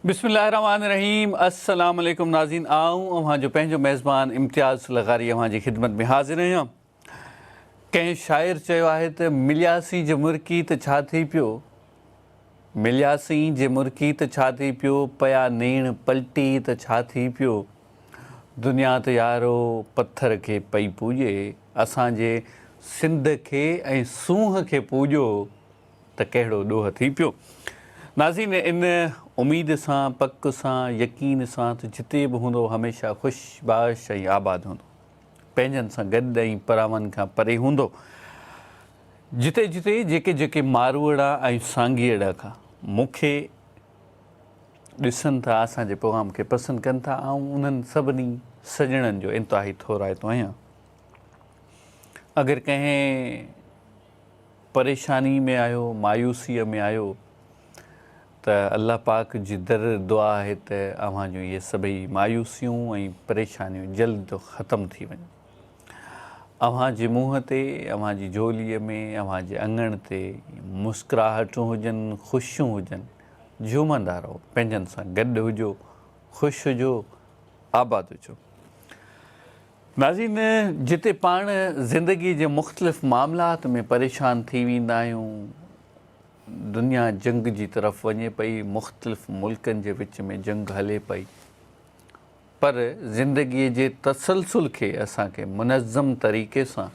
بسم الله الرحمن الرحيم السلام عليڪم ناظرين آئون اوهان جو پنهنجو ميزبان امتياز لغاري اوهان جي خدمت ۾ حاضر آهيان ڪنهن شاعر چيو آهي ته ملياسين جي مرڪي ته ڇا ٿي پيو ملياسين جي مرڪي ته ڇا ٿي پيو پيا نيڻ پلٽي ته ڇا ٿي پيو دنيا ته يارو پٿر کي پئي پوڄي اسان جي سنڌ کي ۽ سونهن کي پوڄو ته ڪهڙو ڏوهه ٿي پيو. ناظرين ان اميد سان، پڪ سان، يقين سان ته جتي به هوندو هميشه خوش باش ۽ آباد هوندو. پنهنجن سان گڏ ۽ پراون کان پري هوندو. جتي جتي جيڪي جيڪي ماروئڙا ۽ سانگيئڙا کان مون کي ڏسن ٿا، اسان جي پيغام کي پسند ڪن ٿا، آئون انهن سڀني سڄڻن جو انتهائي ٿورائتو آهيان. اگر ڪنهن پريشاني ۾ آهيو، مايوسيء ۾ آهيو ته الله پاڪ جي در دعا آهي ته اوهان جون اهي سڀئي مايوسيون ۽ پريشانيون جلد ختم ٿي وڃن. اوهان جي منهن تي، اوهان جي جهوليء ۾، اوهان جي اڱڻ تي مسڪراهٽون هجن، خوشيون هجن، جهومندا رهو، پنهنجن سان گڏ هجو، خوش هجو، آباد هجو. ناظرين جتي پاڻ زندگي جي مختلف معاملات ۾ پريشان ٿي ويندا آهيون، دنيا جنگ جي طرف وڃي پئي، مختلف ملڪن جي وچ ۾ جنگ هلي پئي، پر زندگي جي تسلسل کي اسان کي منظم طريقي سان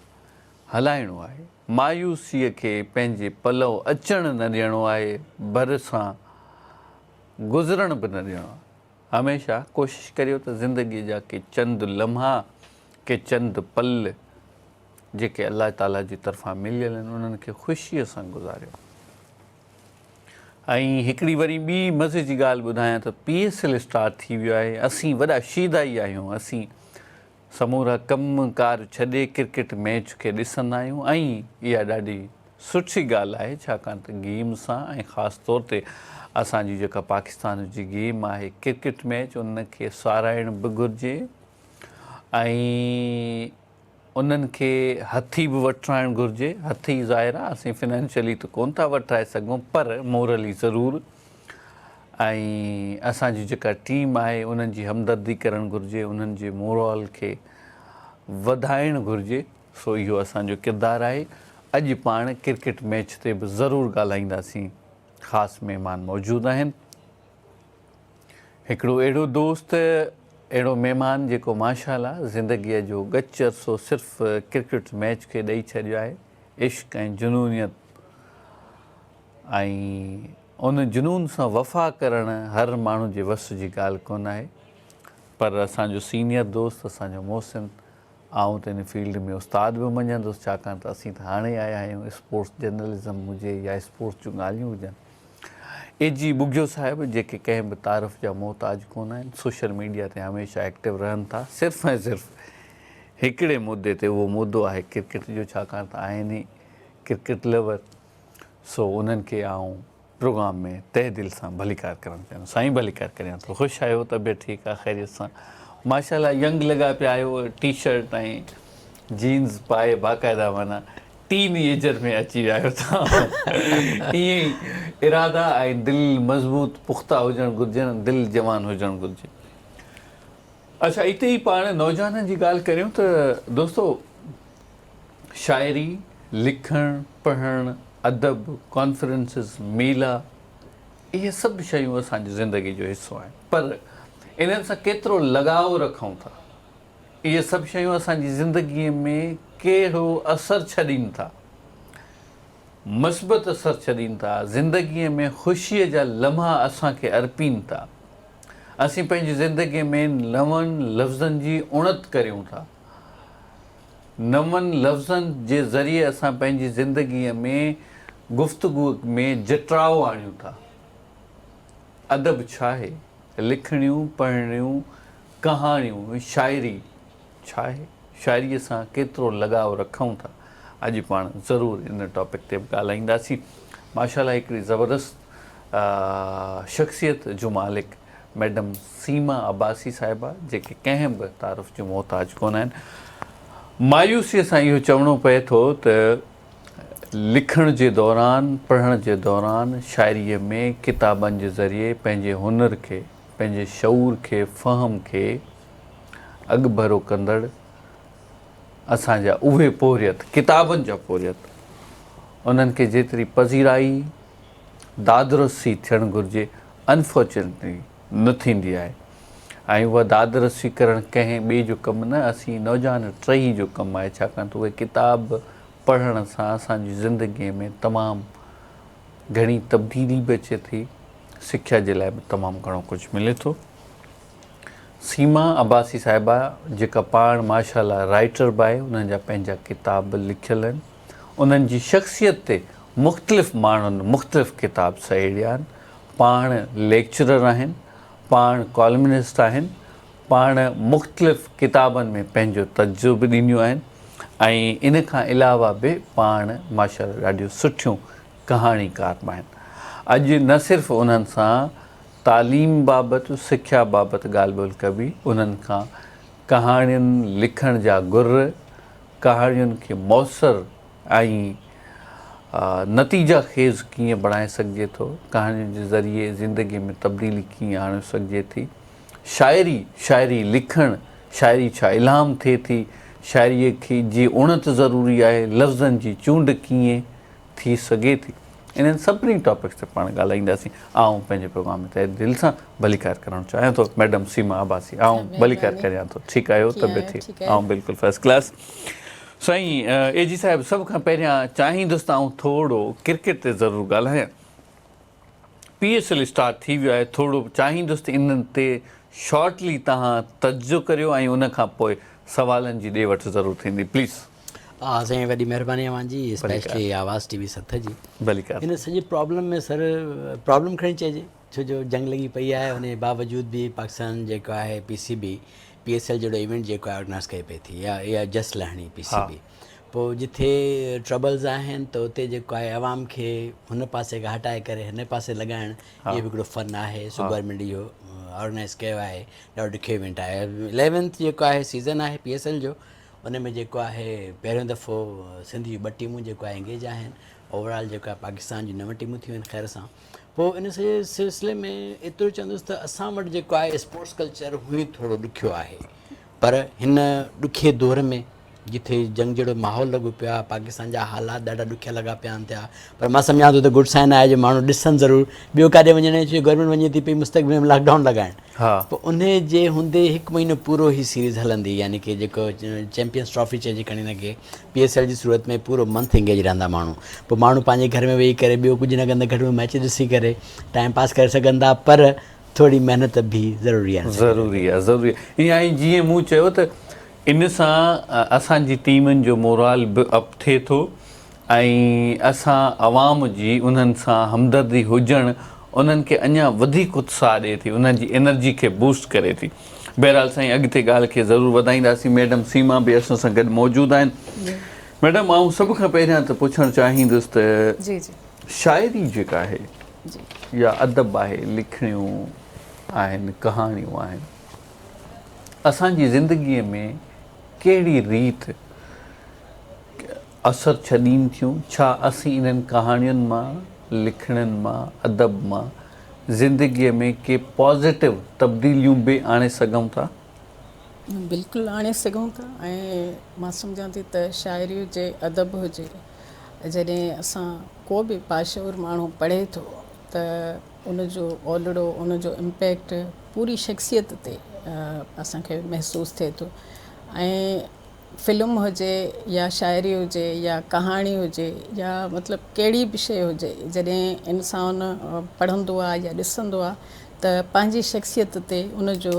هلائڻو آهي، مايوسيء کي پنهنجي پلئو اچڻ نه ڏيڻو آهي، ڀر سان گذرڻ به نه ڏيڻو آهي. هميشه ڪوشش ڪريو ته زندگيء جا ڪي چند لمحا، ڪي چند پل جيڪي الله تعاليٰ جي طرفان مليل آهن، انهن کي خوشيء سان گذاريو. ۽ هڪڙي وري ٻي مزي جي ڳالهه ٻڌايان ته پي ايس ايل اسٽارٽ ٿي ويو آهي، اسين وڏا شيدائي آهيون، اسين سمورا ڪم ڪار ڇڏي ڪرڪيٽ ميچ کي ڏسندا آهيون ۽ اها ڏاڍي سٺي ڳالهه آهي ڇاڪاڻ ته گيم سان ۽ خاص طور تي اسان جي جيڪا پاڪستان جي گيم آهي ڪرڪيٽ ميچ ان کي ساراهڻ به گهرجي ۽ انهن کي هٿي به وٺرائڻ گهرجي هٿي ظاهر آهي اسين فنانشلي ته ڪون ٿا وٺرائي سگهون پر مورلي ضرور ۽ اسان جي جيڪا ٽيم آهي انهن جي همدردي ڪرڻ گهرجي انهن جي مورال کي وڌائڻ گهرجي سو اهو اسان جو ڪردار آهي اڄ پاڻ ڪرڪيٽ ميچ تي به ضرور ڳالهائينداسين خاص مهمان موجود آهن هڪڙو اهڙو دوست اهڙو مهمان جيڪو ماشاء الله زندگيء جو ڳچ عرصو صرف ڪرڪيٽ ميچ کي ڏئي ڇڏيو آهي عشق ۽ جنونيت ۽ ان جنون سان وفا ڪرڻ هر ماڻهو جي وس جي ڳالهه ڪونه آهي پر اسان جو سينيئر دوست اسان جو محسن آئون ته ان فيلڊ ۾ استاد به مڃندس ڇاڪاڻ ته اسين ته هاڻي آيا آهيون اسپورٽس جرنلزم هجي يا اسپورٽس جون ڳالهيون هجن اي جي ٻگهيو صاحب جيڪي ڪنهن به تعارف جا محتاج ڪونه آهن سوشل ميڊيا تي هميشه ايڪٽو رهن ٿا صرف ۽ صرف هڪڙي مدي تي اهو مدو آهي ڪرڪيٽ جو ڇاڪاڻ ته آهن ئي ڪرڪيٽ لور سو انهن کي آئون پروگرام ۾ تهه دل سان ڀليڪار ڪرڻ چاهيان ٿو. سائين ڀليڪار ڪريان ٿو. خوش آهيو طبيعت ٺيڪ آ خيريت سان. ماشاءالله ينگ لڳا پيا آهيو ٽي شرٽ ۽ جينز پائي باقاعده معنيٰ ٽين ايجر ۾ اچي ويا آهيو توهان. ائين ئي ارادا ۽ دل مضبوط پختا هجڻ گهرجن دل جوان هجڻ گهرجي. اڇا اتي ئي پاڻ نوجوانن جي ڳالهه ڪريون ته دوستو شاعري، لکڻ، پڙهڻ، ادب، ڪانفرنسز، ميلا اهي سڀ شيون اسان جي زندگي جو حصو آهن پر انهن سان ڪيترو لڳاء رکون ٿا اهي سڀ شيون اسان جي زندگي ۾ ڪهڙو اثر ڇڏين ٿا مثبت اثر ڇڏين ٿا زندگي ۾ خوشي جا لمحا اسان کي ارپين ٿا اسين پنهنجي زندگي ۾ نون لفظن جي اڻت ڪريون ٿا نون لفظن جي ذريعي اسان پنهنجي زندگيء ۾ گفتگوء ۾ جٽراء آڻيون ٿا. ادب ڇا آهي؟ لکڻيون، پڙهڻيون، ڪهاڻيون، شاعري ڇا آهي؟ شاعريء سان ڪيترو لڳاء رکون ٿا؟ اڄ پاڻ ضرور ان ٽاپڪ تي به ڳالهائينداسين. ماشاء الله هڪڙي زبردست شخصيت جو مالڪ ميڊم سيما عباسي صاحبه جيڪي ڪنهن به تعارف جون محتاج ڪونه آهن. مايوسيء سان اهو چوڻو پئي ٿو ته لکڻ جي دوران، پڙهڻ جي دوران شاعريء ۾ ڪتابن جي ذريعي پنهنجي هنر کي، پنهنجي شعور کي، فهم کي اڳڀرو ڪندڙ اسان جا اهي پورهيت، ڪتابن جا پورهيت، انهن کي جيتري پذيرائي، دادرسي ٿيڻ گهرجي، Unfortunately، نه ٿيندي آهي ۽ اها دادرسي ڪرڻ ڪنهن ٻئي جو ڪم نه، اسين نوجوان ٽهي جو ڪم آهي، ڇاڪاڻ ته اهي ڪتاب پڙهڻ سان اسان جي زندگيء ۾ تمام گهڻي تبديلي به اچي ٿي، سکيا جي لاء به تمام گهڻو ڪجهه ملي ٿو. سيما عباسي صاحبه جيڪا پاڻ ماشاء الله رائيٽر به آهي، انهن جا پنهنجا ڪتاب به لکيل آهن، انهن جي شخصيت تي مختلف ماڻهن مختلف ڪتاب سهيڙيا آهن، پاڻ ليڪچرر آهن، پاڻ ڪالمنسٽ آهن، پاڻ مختلف ڪتابن ۾ پنهنجو تجزيو به ڏينديون آهن ۽ ان کان علاوه به پاڻ ماشاء الله ڏاڍيون سٺيون ڪهاڻيڪار به آهن. اڄ نه صرف انهن سان تعليم بابت سکيا بابت ڳالهه ٻولهه ڪبي انهن کان ڪهاڻين لکڻ جا گر، ڪهاڻين کي موثر ۽ نتيجا خيز ڪيئن بڻائي سگهجي ٿو، ڪهاڻين جي ذريعي زندگي ۾ تبديلي ڪيئن آڻي سگهجي ٿي. شاعري، شاعري لکڻ، شاعري ڇا الهام ٿئي ٿي، شاعريء کي جي اڻت ضروري آهي، لفظن جي چونڊ ڪيئن ٿي سگهي ٿي، انهن سڀني ٽاپڪس تي پاڻ ڳالهائينداسين. آئون پنهنجي پروگرام ۾ تهه دل سان ڀليڪار ڪرڻ چاهيان ٿو ميڊم سيما عباسي، آئون ڀليڪار ڪريان ٿو. ٺيڪ آهيو؟ طبيعت ٺيڪ؟ آئون بلڪل فرسٽ ڪلاس. سائين اي جي صاحب سڀ کان پهريان چاهيندس ته آئون ٿورو ڪرڪيٽ تي ضرور ڳالهايان. پي ايس ايل اسٽارٽ ٿي ويو آهي ٿورو چاهيندس ته ان تي شارٽلي توهان تجزيو ڪريو ۽ ان کان پوء سوالن جي ڏي وٺ ضرور ٿيندي پليز. ها سائين وڏي مهرباني اوهان جي اسپيشلي آواز ٽي وي سٿ جي ڀلي ان سڄي پرابلم ۾ سر پرابلم کڻي چئجي ڇو جو جنگ لڳي پئي آهي ان جي باوجود به پاڪستان جيڪو آهي P C B P S L جهڙو ايونٽ جيڪو آهي آرگنائز ڪئي پئي ٿي يا اها جس لهڻي پي سي بي پوء جٿي ٽربلز آهن ته اتي جيڪو آهي عوام کي هن پاسي کان هٽائي ڪري هن پاسي لڳائڻ اهو به هڪڙو فن آهي سو گورنمينٽ اهو آرگنائز ڪيو آهي ڏاڍو ڏکيو ايونٽ آهي اليونٿ جيڪو آهي سيزن آهي پي ايس ايل جو ان ۾ جيڪو آهي پهريون دفعو سنڌ جون ٻه ٽيمون جيڪو آهي انگيج آهن اوور آل جيڪو آهي پاڪستان جون نو ٽيمون ٿيون آهن خير سان پوء ان سڄي سلسلي ۾ ايترو چوندس ته اسان وٽ جيڪو آهي اسپورٽس ڪلچر هونئن ٿورو ڏکيو آهي پر هن ڏکي دور ۾ جٿي جنگ جهڙو ماحول لڳو پيو آهي پاڪستان جا حالات ڏاڍا ڏکيا لڳا پيا آهن ٿيا پر مان سمجهان ٿو ته گڊ سائن آهي جو ماڻهو ڏسن ضرور ٻيو ڪاڏي وڃڻ ڇو گورنمينٽ وڃي ٿي پئي مستقبل ۾ لاڪ ڊائون لڳائڻ پوء ان جي هوندي هڪ مهينو پورو هي سيريز هلندي يعني ڪي جيڪو چيمپيئنس ٽرافي چئجي کڻي هن کي پي ايس ايل جي صورت ۾ پورو منٿ انگيج رهندا ماڻهو پوء ماڻهو پنهنجي گهر ۾ ويهي ڪري ٻيو ڪجهه نه ڪندا گهٽ ۾ ميچ ڏسي ڪري ٽائيم پاس ڪري سگهن ٿا پر ٿوري محنت به ضروري آهي. ضروري آهي ضروري آهي ۽ جيئن مون چيو ته ان سان اسان جي ٽيمن جو مورال به اپ ٿئي ٿو ۽ اسان عوام جي انهن سان همدردي هجڻ انهن کي اڃا وڌيڪ اتساهه ڏئي ٿي انهن جي انرجي کي بوسٽ ڪري ٿي بهرحال سائين اڳتي ڳالهه کي ضرور وڌائينداسين ميڊم سيما به اسان سان گڏ موجود آهن ميڊم آئون سڀ کان پهريان ته پڇڻ چاهيندس ته شاعري جيڪا آهي يا ادب آهي، لکڻيون آهن، ڪهاڻيون آهن، اسان جي زندگيء ۾ ڪهڙي ريت اثر ڇڏين ٿيون؟ ڇا اسين انهن ڪهاڻين مان، لکڻين مان، ادب مان زندگيء ۾ ڪي پازيٽو تبديليون به آڻي سگهون ٿا؟ بلڪل آڻي سگهون ٿا ۽ مان سمجهان ٿي ته شاعري هجي، ادب هجي، جڏهن اسان ڪو به باشعور ماڻهو پڙهي ٿو ته ان جو اولڙو ان جو امپيڪٽ پوري شخصيت تي اسان کي محسوس ٿئي ٿو ۽ فلم هجي يا شاعري هجي يا ڪهاڻي هجي يا مطلب ڪهڙي به شيء هجي جڏهن انسان پڙهندو آهي يا ڏسندو آهي ته پنهنجي شخصيت تي ان جو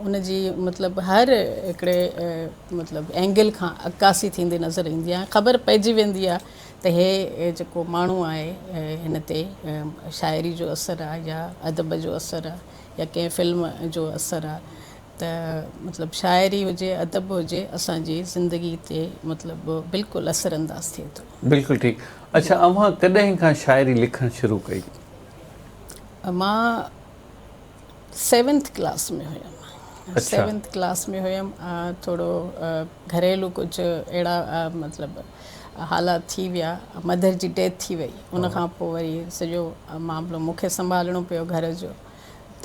ان جي مطلب هر هڪڙي مطلب اينگل کان عڪاسي ٿيندي نظر ايندي آهي خبر پئجي ويندي آهي ته هي جيڪو ماڻهو آهي هن تي شاعري جو اثر آهي يا ادب جو اثر آهي يا ڪنهن فلم جو اثر آهي ته مطلب شاعري هجي ادب هجي اسان جي زندگي تي مطلب بلڪل اثر انداز ٿئي ٿو. بلڪل ٺيڪ اڇا اوهان ڪڏهن کان شاعري لکڻ شروع ڪئي؟ مان سيونٿ ڪلاس ۾ هيم. سيونٿ ڪلاس ۾ هيم ٿورو گهريلو ڪجهه اهڙا مطلب حالات ٿي ويا مدر جي ڊيٿ ٿي وئي ان کان پوء وري سڄو معاملو مون کي سنڀالڻو پيو گهر جو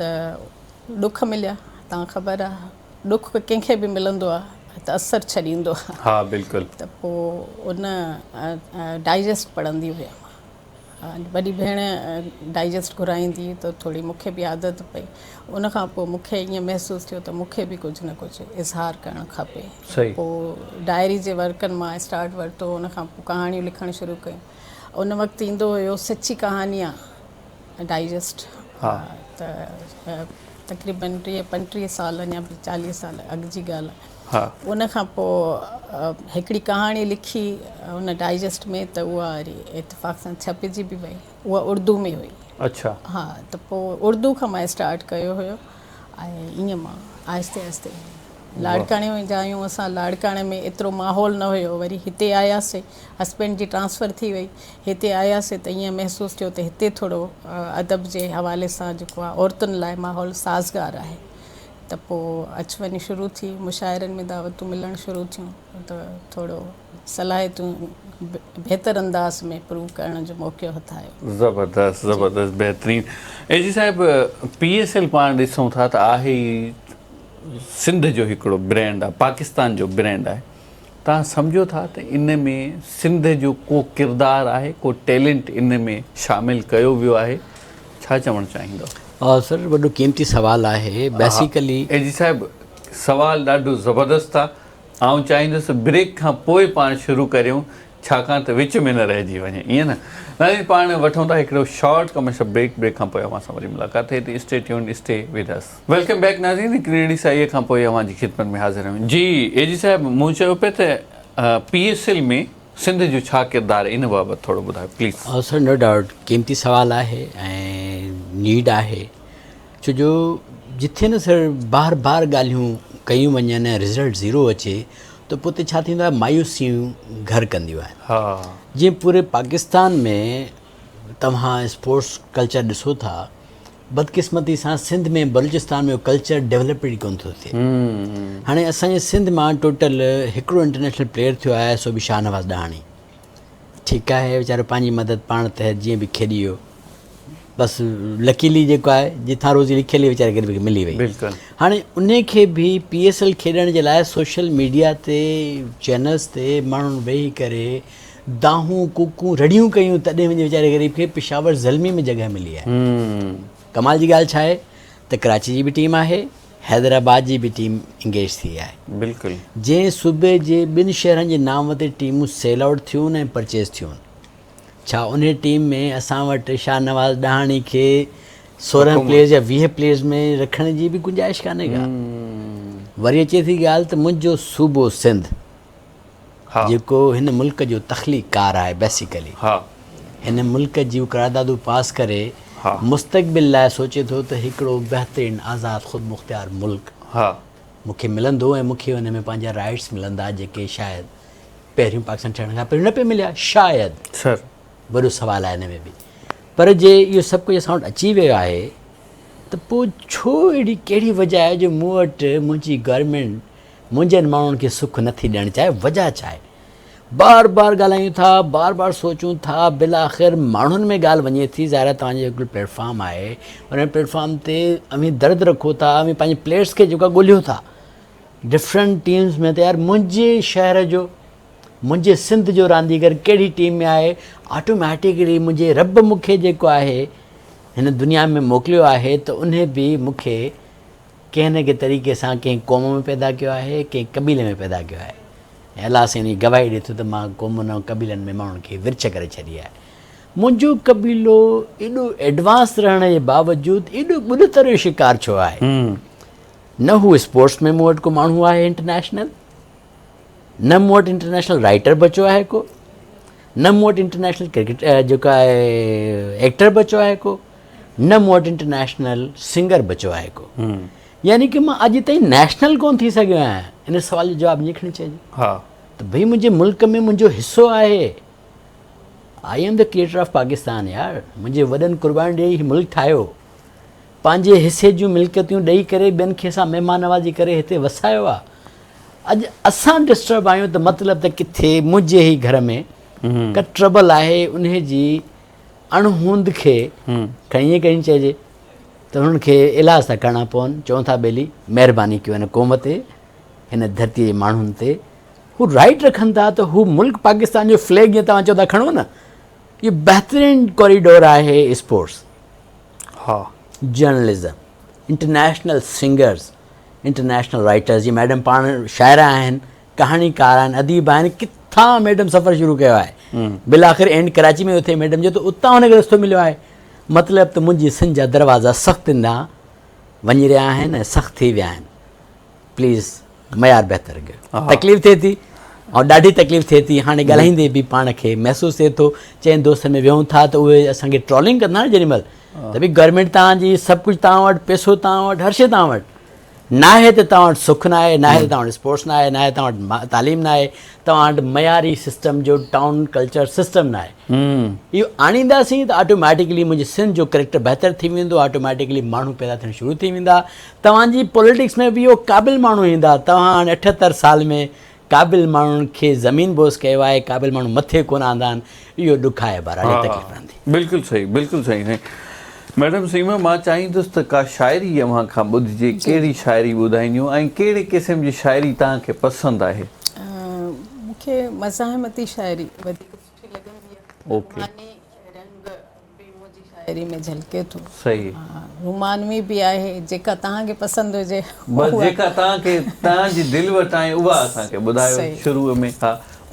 ته ڏک مليا تان خبر آ ڏک ڪنهن کي به ملندو آ ته اثر ڇڏيندو آ ها بلڪل ته پوء ان ڊائجسٽ پڙهندي هيم وڏي ڀيڻ ڊائجسٽ گهرائيندي هئي ته ٿوري مون کي به عادت پئي. ان کان پوء مون کي ائين محسوس ٿيو ته مون کي به ڪجهه نه ڪجهه اظهار ڪرڻ کپي. پوء ڊائري جي ورقن مان اسٽارٽ ورتو. ان کان پوء ڪهاڻيون لکڻ شروع ڪيون. ان وقت ايندو هيو سچي ڪهاڻيان ڊائجسٽ ته تقريبن ٽيهه پنٽيهه سال اڃا به چاليهه سال اڳ جي ڳالهه آهي. ان کان پوء هڪڙي ڪهاڻي لکي ان ڊائجسٽ ۾ ته اها وري اتفاق سان ڇپجي به وئي. اها اردو ۾ هئي. اڇا. ها ته پوء اردو کان مان اسٽارٽ ڪيو هيو ۽ ائين مان آهستي آهستي لاڙڪاڻي ۾ جا آهيون اسان لاڙڪاڻي ۾ ايترو ماحول نه هيو وري هتي آياسي هسبينڊ جي ٽرانسفر ٿي وئي هتي آياسي ته ائين محسوس ٿيو ته هتي ٿورو ادب جي حوالي سان جيڪو آهي عورتن لاء ماحول سازگار آهي ته پوء اچ وڃ شروع ٿي، مشاعرن ۾ دعوتون ملڻ شروع ٿيون ته ٿورو صلاحيتون بهتر انداز ۾ پروو ڪرڻ جو موقعو هٿ آيو. زبردست زبردست بهترين اي جي صاحب پي ايس ايل پاڻ ڏسون ٿا ته آهي ئي سنڌ جو هڪڙو برينڊ آهي پاڪستان جو برينڊ آهي توهان سمجهو ٿا ته ان ۾ سنڌ جو ڪو ڪردار آهي ڪو ٽيلنٽ ان ۾ شامل ڪيو ويو آهي ڇا چوڻ چاهيندؤ؟ سر وڏو قيمتي سوال آهي بيسيڪلي. اي جي صاحب سوال ڏاڍو زبردست آ آئون چاهيندس بريڪ کان پوء پاڻ شروع ڪريون ڇاڪاڻ ته وچ ۾ نه رهجي وڃي ائين نه ناظرين پاڻ وٺون ٿا هڪڙو شارٽ ڪمرشل بريڪ بريڪ کان پوء اوهان سان وري ملاقات ٿئي ٿي stay tuned stay with us. Welcome back ناظرين هڪ ننڍڙي سائيء کان پوء اوهان جي خدمت ۾ حاضر آهيون جي اي جي صاحب مون چيو پئي ته پي ايس ايل ۾ سنڌ جو ڇا ڪردار آهي ان بابت ٿورو ٻڌايو پليز. سر نو ڊائوٽ قيمتي سوال آهي ۽ نيڊ آهي ڇو جو جٿي نه سر بار بار ڳالهيون ڪيون وڃن ۽ رزلٽ زيرو اچي ته پوء اتي ڇا ٿيندو آهي مايوسيون گهر ڪنديون آهن جيئن پوري پاڪستان ۾ توهان اسپورٽس ڪلچر ڏسو ٿا بدقسمتي سان سنڌ ۾ بلوچستان ۾ ڪلچر ڊيولپ ئي ڪونه ٿو ٿئي هاڻي اسان جي سنڌ مان ٽوٽل هڪڙو انٽرنيشنل پليئر ٿيو آهي سو به شاهنواز ڏاهاڻي ٺيڪ آهي ويچارو پنهنجي مدد پاڻ تحت جيئن به کيڏي ويو بس لڪيلي جيڪو آهي جتان روزي لکيل هئي ويچاري غريب کي ملي وئي بلڪل هاڻي ان کي به پي ايس ايل کيڏڻ جي لاء سوشل ميڊيا تي چينلز تي ماڻهن ويهي ڪري دانهون ڪوڪون رڙيون ڪيون تڏهن وڃي ويچاري غريب کي پشاور زلمي ۾ جڳهه ملي آهي ڪمال جي ڳالهه ڇا آهي ته ڪراچي جي به ٽيم آهي حيدرآباد جي به ٽيم انگيج ٿي آهي بلڪل جنهن صوبي جي ٻن شهرن جي نانء تي ٽيمون سيل آئوٽ ٿيون ۽ پرچيز ٿيون ڇا انهي ٽيم ۾ اسان وٽ شاهنواز ڏاهاڻي کي 16 پليئرز يا 20 پليئرز ۾ رکڻ جي به گنجائش ڪانهي ڪا؟ وري اچي ٿي ڳالهه ته منهنجو صوبو سنڌ جيڪو هن ملڪ جو تخليق ڪار آهي بيسيڪلي هن ملڪ جون قراردادون پاس ڪري مستقبل لاء سوچي ٿو ته هڪڙو بهترين آزاد خودمختيار ملڪ مون کي ملندو ۽ مون کي ان ۾ پنهنجا رائٽس ملندا جيڪي شايد پهريون پاڪستان ٺهڻ کان پهريون نه پئي مليا شايد سر وڏو سوال آهي ان ۾ به پر جي اهو سڀ ڪجهه اسان وٽ اچي ويو آهي ته پوء ڇو اهڙي ڪهڙي وجه آهي جو مون وٽ منهنجي گورنمينٽ منهنجن ماڻهن کي سک نٿي ڏيڻ چاهي وجه ڇا آهي بار بار ڳالهايون ٿا بار بار سوچون ٿا بالآخر ماڻهن ۾ ڳالهه وڃي ٿي ظاهر آهي توهان جو هڪڙو پليٽ فارم آهي ان پليٽ فارم تي اوهين درد رکو ٿا اوهين پنهنجي پليئرس کي جيڪو ڳوليو ٿا ڊفرنٽ ٽيمز ۾ ته يار منهنجي شهر جو منهنجي سنڌ جو رانديگر ڪهڙي ٽيم ۾ آهي آٽوميٽڪلي منهنجي رب مون کي جيڪو آهي هن دنيا ۾ موڪليو آهي ته انهي به مون کي ڪنهن نه ڪنهن طريقي سان ڪنهن قوم ۾ پيدا ڪيو آهي ڪنهن قبيلي ۾ پيدا ڪيو آهي ۽ الله سائين جي گواهي ڏي ٿو ته مان قومن ۽ قبيلن ۾ ماڻهن کي ورڇ ڪري ڇڏي آهي منهنجو قبيلو ايڏو ايڊوانس رهڻ جي باوجود ايڏو ٻڏتر جو شڪار ڇو آهي نه هو اسپورٽس ۾ مون وٽ ڪو ماڻهو آهي انٽرنيشنل، نه مون وٽ انٽرنيشنل رائٽر بچو آهي ڪو، نه مون وٽ انٽرنيشنل ڪرڪيٽ جيڪو آهي ايڪٽر بچو آهي ڪو، نه مون وٽ انٽرنيشنل سنگر بچو آهي ڪو. يعني ڪي مان اڄ تائين نيشنل ڪون ٿي سگهيو آهيان. ان سوال جو جواب ائين کڻي چئجي ته ڀئي منهنجي ملڪ ۾ منهنجو حصو آهي. I am the creator of Pakistan يار منهنجي وڏن قرباني ڏيئي هي ملڪ ٺاهيو. پنهنجي حصي جون ملڪيتون ڏئي ڪري ٻين کي اسان مهمان نوازي ڪري هتي وسايو آ. اڄ اسان ڊسٽرب آهيون ته مطلب ته ڪٿي منهنجي ئي گهر ۾ ڪا ٽربل آهي انهي جي اڻ هوند کي کڻي ائين ڪري چئجي ته انهن کي ايلاز ٿا ڪرڻا پون چون ٿا ٻيلي مهرباني ڪيو هن قوم تي هن ڌرتي جي ماڻهن تي هو رائٽ رکن ٿا ته هو ملڪ پاڪستان جو فليگ جيئن توهان چئو ٿا کڻو نه اهو بهترين ڪوريڊور آهي اسپورٽس ها journalism international singers international writers جي ميڊم پاڻ شاعره آهن ڪهاڻيڪار آهن اديب آهن ڪٿان ميڊم سفر شروع ڪيو آهي بالآخر اينڊ ڪراچي ۾ اٿي ميڊم جو ته اتان هن کي رستو مليو آهي مطلب ته منهنجي سنڌ جا دروازا سختين ڏانهن وڃي رهيا آهن ۽ سخت ٿي ويا آهن پليز معيار بهتر ڪيو تڪليف ٿئي ٿي ۽ ڏاڍي تڪليف ٿئي ٿي هاڻي ڳالهائيندي به پاڻ کي محسوس ٿئي ٿو چئن دوستن ۾ ويهون ٿا ته اهي اسان کي ٽرولنگ ڪندا نه جيڏي مهل ته ڀي گورنمينٽ توهان جي سڀ ڪجهه توهان وٽ پيسو توهان وٽ هر شي توهان وٽ ناهي ته توهان وٽ سک ناهي ناهي ته توهان وٽ اسپورٽس ناهي ناهي توهان وٽ تعليم ناهي توهان وٽ معياري سسٽم جو ٽائون ڪلچر سسٽم ناهي اهو آڻينداسين ته آٽوميٽڪلي منهنجي سنڌ جو ڪريڪٽر بهتر ٿي ويندو آٽوميٽڪلي ماڻهو پيدا ٿيڻ شروع ٿي ويندا توهان جي پوليٽڪس ۾ به اهو قابل ماڻهو ايندا توهان هاڻي 78 سال ۾ قابل ماڻهن کي زمين بوس ڪيو آهي قابل ماڻهو مٿي ڪونه آندا آهن اهو ڏک آهي بهرحال هي تڪليف رهندي. بلڪل صحيح بلڪل صحيح سائين ميڊم سيما مان چاهيندس ته ڪا شاعري اوهان کان ٻڌجي ڪهڙي شاعري ٻڌائينديون ۽ ڪهڙي قسم جي شاعري توهان کي پسند آهي. مون کي مزاحمتي شاعري وڌيڪ سٺي لڳندي آهي. اوڪي. روماني رنگ به منهنجي شاعري ۾ جهلڪي ٿو. صحيح. رومانوي به آهي جيڪا توهان کي پسند هجي. بس جيڪا توهان کي توهان جي دل وٽ آهي اها اسان کي ٻڌايو شروع ۾ ها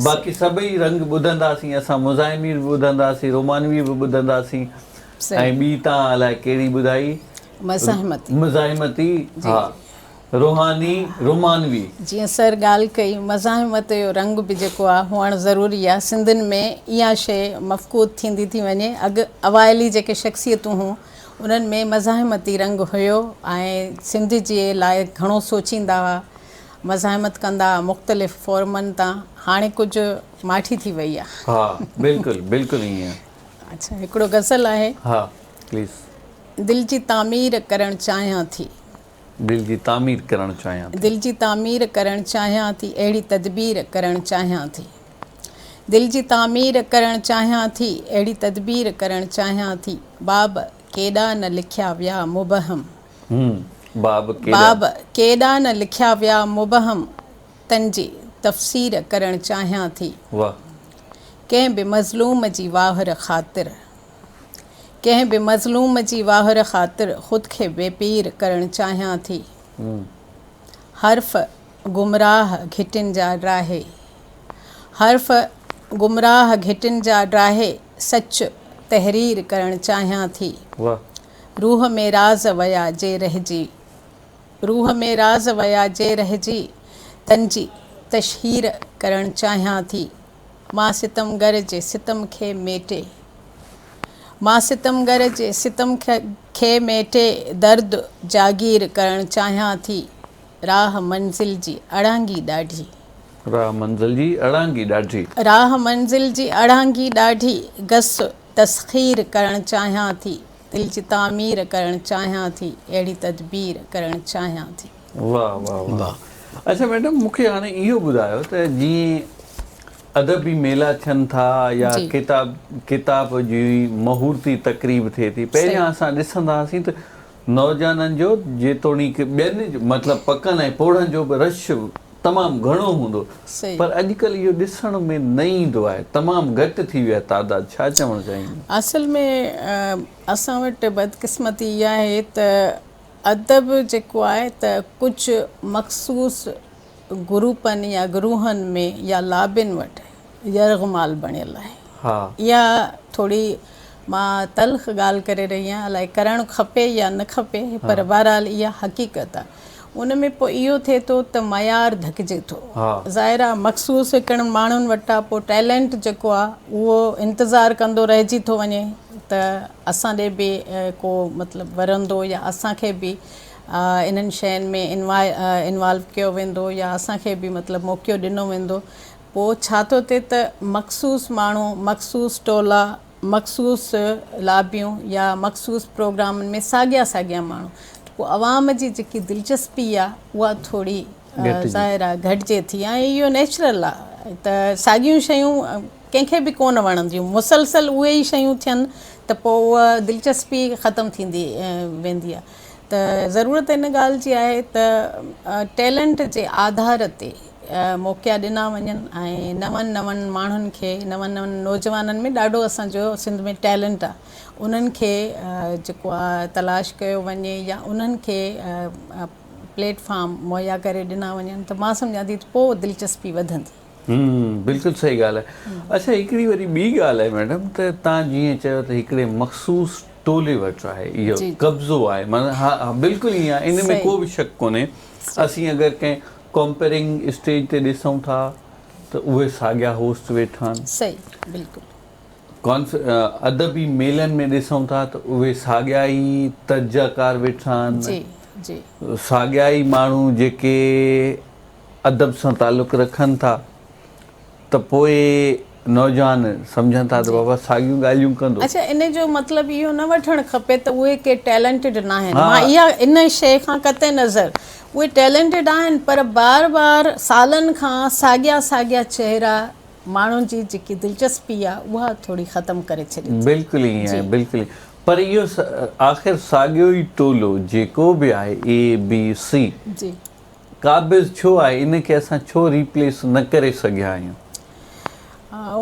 باقي سڀئي رنگ ٻڌنداسين اسان مزاحمي به ٻڌنداسين رومانوي به ٻڌنداسين ۽ ٻي توهان الائي ڪهڙي ٻڌائي مزاحمتي مزاحمتي ها روحاني رومانوي. جيئن سر ڳالهه ڪئي مزاحمت جو رنگ به جيڪو آ هئڻ ضروري آ سنڌين ۾ اها شيء مفقود ٿيندي ٿي وڃي اڳ اوائلي جيڪي شخصيتون هون انهن ۾ مزاحمتي رنگ هيو ۽ سنڌ جي لاء گهڻو سوچيندا هئا مزاحمت ڪندا هئا مختلف فورمن تان هاڻي ڪجهه ماٺي ٿي وئي آ. ها بلڪل بلڪل ائين. اڇا هڪڙو غزل آهي. ها پليز. دل جي تعمير ڪرڻ چاهيان ٿي. دل جي تعمير ڪرڻ چاهيان ٿي. دل جي تعمير ڪرڻ چاهيان ٿي اهڙي تدبير ڪرڻ چاهيان ٿي. دل جي تعمير ڪرڻ چاهيان ٿي اهڙي تدبير ڪرڻ چاهيان ٿي. باب ڪيڏا نه لکيا ويا مبهم. باب ڪيڏا. باب ڪيڏا نه لکيا ويا مبهم تن جي تفسير ڪرڻ چاهيان ٿي. واه. ڪنهن به مظلوم جي واهر خاطر. ڪنهن به مظلوم جي واهر خاطر خود کي بي پير ڪرڻ چاهيان ٿي. حرف گمراهه گهٽين جا ڊاهي حرف گمراهه گهٽين جا ڊاهي سچ تحرير ڪرڻ چاهيان ٿي. روح ۾ راز ويا جي رهجي روح ۾ راز ويا جي رهجي تن جي تشهير ڪرڻ چاهيان ٿي. مان ستمگر جي ستم کي ميٽي مان ستمگر جي ستم کي ميٽي درد جاگير ڪرڻ چاهيان ٿي راهه منزل جي اڙانگي ڏاڍي. راهه منزل جي اڙانگي ڏاڍي. راهه منزل جي اڙانگي ڏاڍي گس تسخير ڪرڻ چاهيان ٿي دل جي تعمير ڪرڻ چاهيان ٿي اهڙي تدبير ڪرڻ چاهيان ٿي. واه واه واه اڇا ميڊم مون کي هاڻي اهو ٻڌايو ته جيئن ادبي ميلا ٿين ٿا يا ڪتاب ڪتاب جي مهورتي تقريب ٿئي ٿي پهريان اسان ڏسندا هئاسين ته نوجوانن جو جيتوڻيڪ ٻين مطلب پڪن ۽ پوڙهن جو به رش تمام گهڻو هوندو پر اڄڪلهه اهو ڏسڻ ۾ نه ايندو آهي تمام گهٽ ٿي ويو آهي تعداد ڇا چوڻ چاهيندين؟ اصل ۾ اسان وٽ بدقسمتي اها آهي ته ادب جيڪو آهي ته ڪجهه مخصوص گروپن يا گروهن ۾ يا لابين وٽ يرغمال بڻيل آهي. اها ٿوري مان تلخ ڳالهه ڪري رهي آهيان، الائي ڪرڻ کپي يا نه کپي پر بهرحال اها حقيقت آهي. ان ۾ پوء اهو ٿئي ٿو ته معيار ڌڪجي ٿو. ظاهر آهي مخصوص هڪڙن ماڻهن وٽ آهي پوء ٽيلنٽ جيڪو آهي اهو انتظار ڪندو رهجي ٿو وڃي ته اسان ڏي به ڪو مطلب ورندو يا اسان کي به انهن شين ۾ انوالو ڪيو ويندو يا اسان کي به مطلب موقعو ڏنو ويندو پوء ڇا ٿو ٿئي ته مخصوص ماڻهو مخصوص ٽولا مخصوص لابيون يا مخصوص پروگرامن ۾ ساڳيا ساڳيا ماڻهو ته پوء عوام جي جيڪي دلچسپي آ اها ٿوري ظاهر آ گهٽجي ٿي ۽ اهو نيچرل آ ته ساڳيون شيون ڪنهن کي به ڪونه وڻنديون مسلسل اهي ئي شيون ٿين ته پوء اها دلچسپي ختم ٿيندي ويندي آ ته ضرورت ان ڳالهه جي آهي ته ٽيلنٽ جي آڌار تي موقعا ڏنا وڃن ۽ نون نون ماڻهن کي نون نون نوجوانن ۾ ڏاڍو اسان جو سنڌ ۾ ٽيلنٽ آ انهن کي جيڪو آ تلاش ڪيو وڃي يا انهن کي پليٽ فارم مهيا ڪري ڏنا وڃن ته مان سمجهان ٿي ته پوء دلچسپي وڌندي. بلڪل صحيح ڳالهه آهي. اڇا هڪڙي وري ٻي ڳالهه آهي ميڊم ته تان جيئن چيو ته هڪڙي مخصوص ٽولي وٽ آهي اهو قبضو آهي معنيٰ ها بلڪل ائين آهي ان ۾ ڪو به شڪ ڪونهي اسين اگر ڪنهن ڪمپيئرنگ اسٽيج تي ڏسون ٿا ته اهي ساڳيا هوسٽ ويٺا آهن. صحيح بلڪل. ادبي ميلن ۾ ڏسون ٿا ته اهي ساڳيا ئي تجزيه ڪار ويٺا آهن. جي جي. ساڳيا ئي ماڻهو جيڪي ادب سان تعلق رکن ٿا ته پوء نوجوان سمجهن ٿا ته بابا ساڳيون ڳالهيون ڪندو. اڇا ان جو مطلب اهو نه وٺڻ کپي ته اهي ڪي ٽيلنٽيڊ ناهن مان اها ان شيء کان قطع نظر اهي ٽيلنٽيڊ آهن پر بار بار سالن کان ساڳيا ساڳيا چهرا ماڻهن جي جيڪي دلچسپي آهي اها ٿوري ختم ڪري ڇڏي ٿي. بلڪل ائين آهي بلڪل ائين پر اهو آخر ساڳيو ئي ٽولو جيڪو به آهي اي بي سي جي. قابض ڇو آهي ان کي اسان ڇو ريپليس نه ڪري سگهيا آهيون؟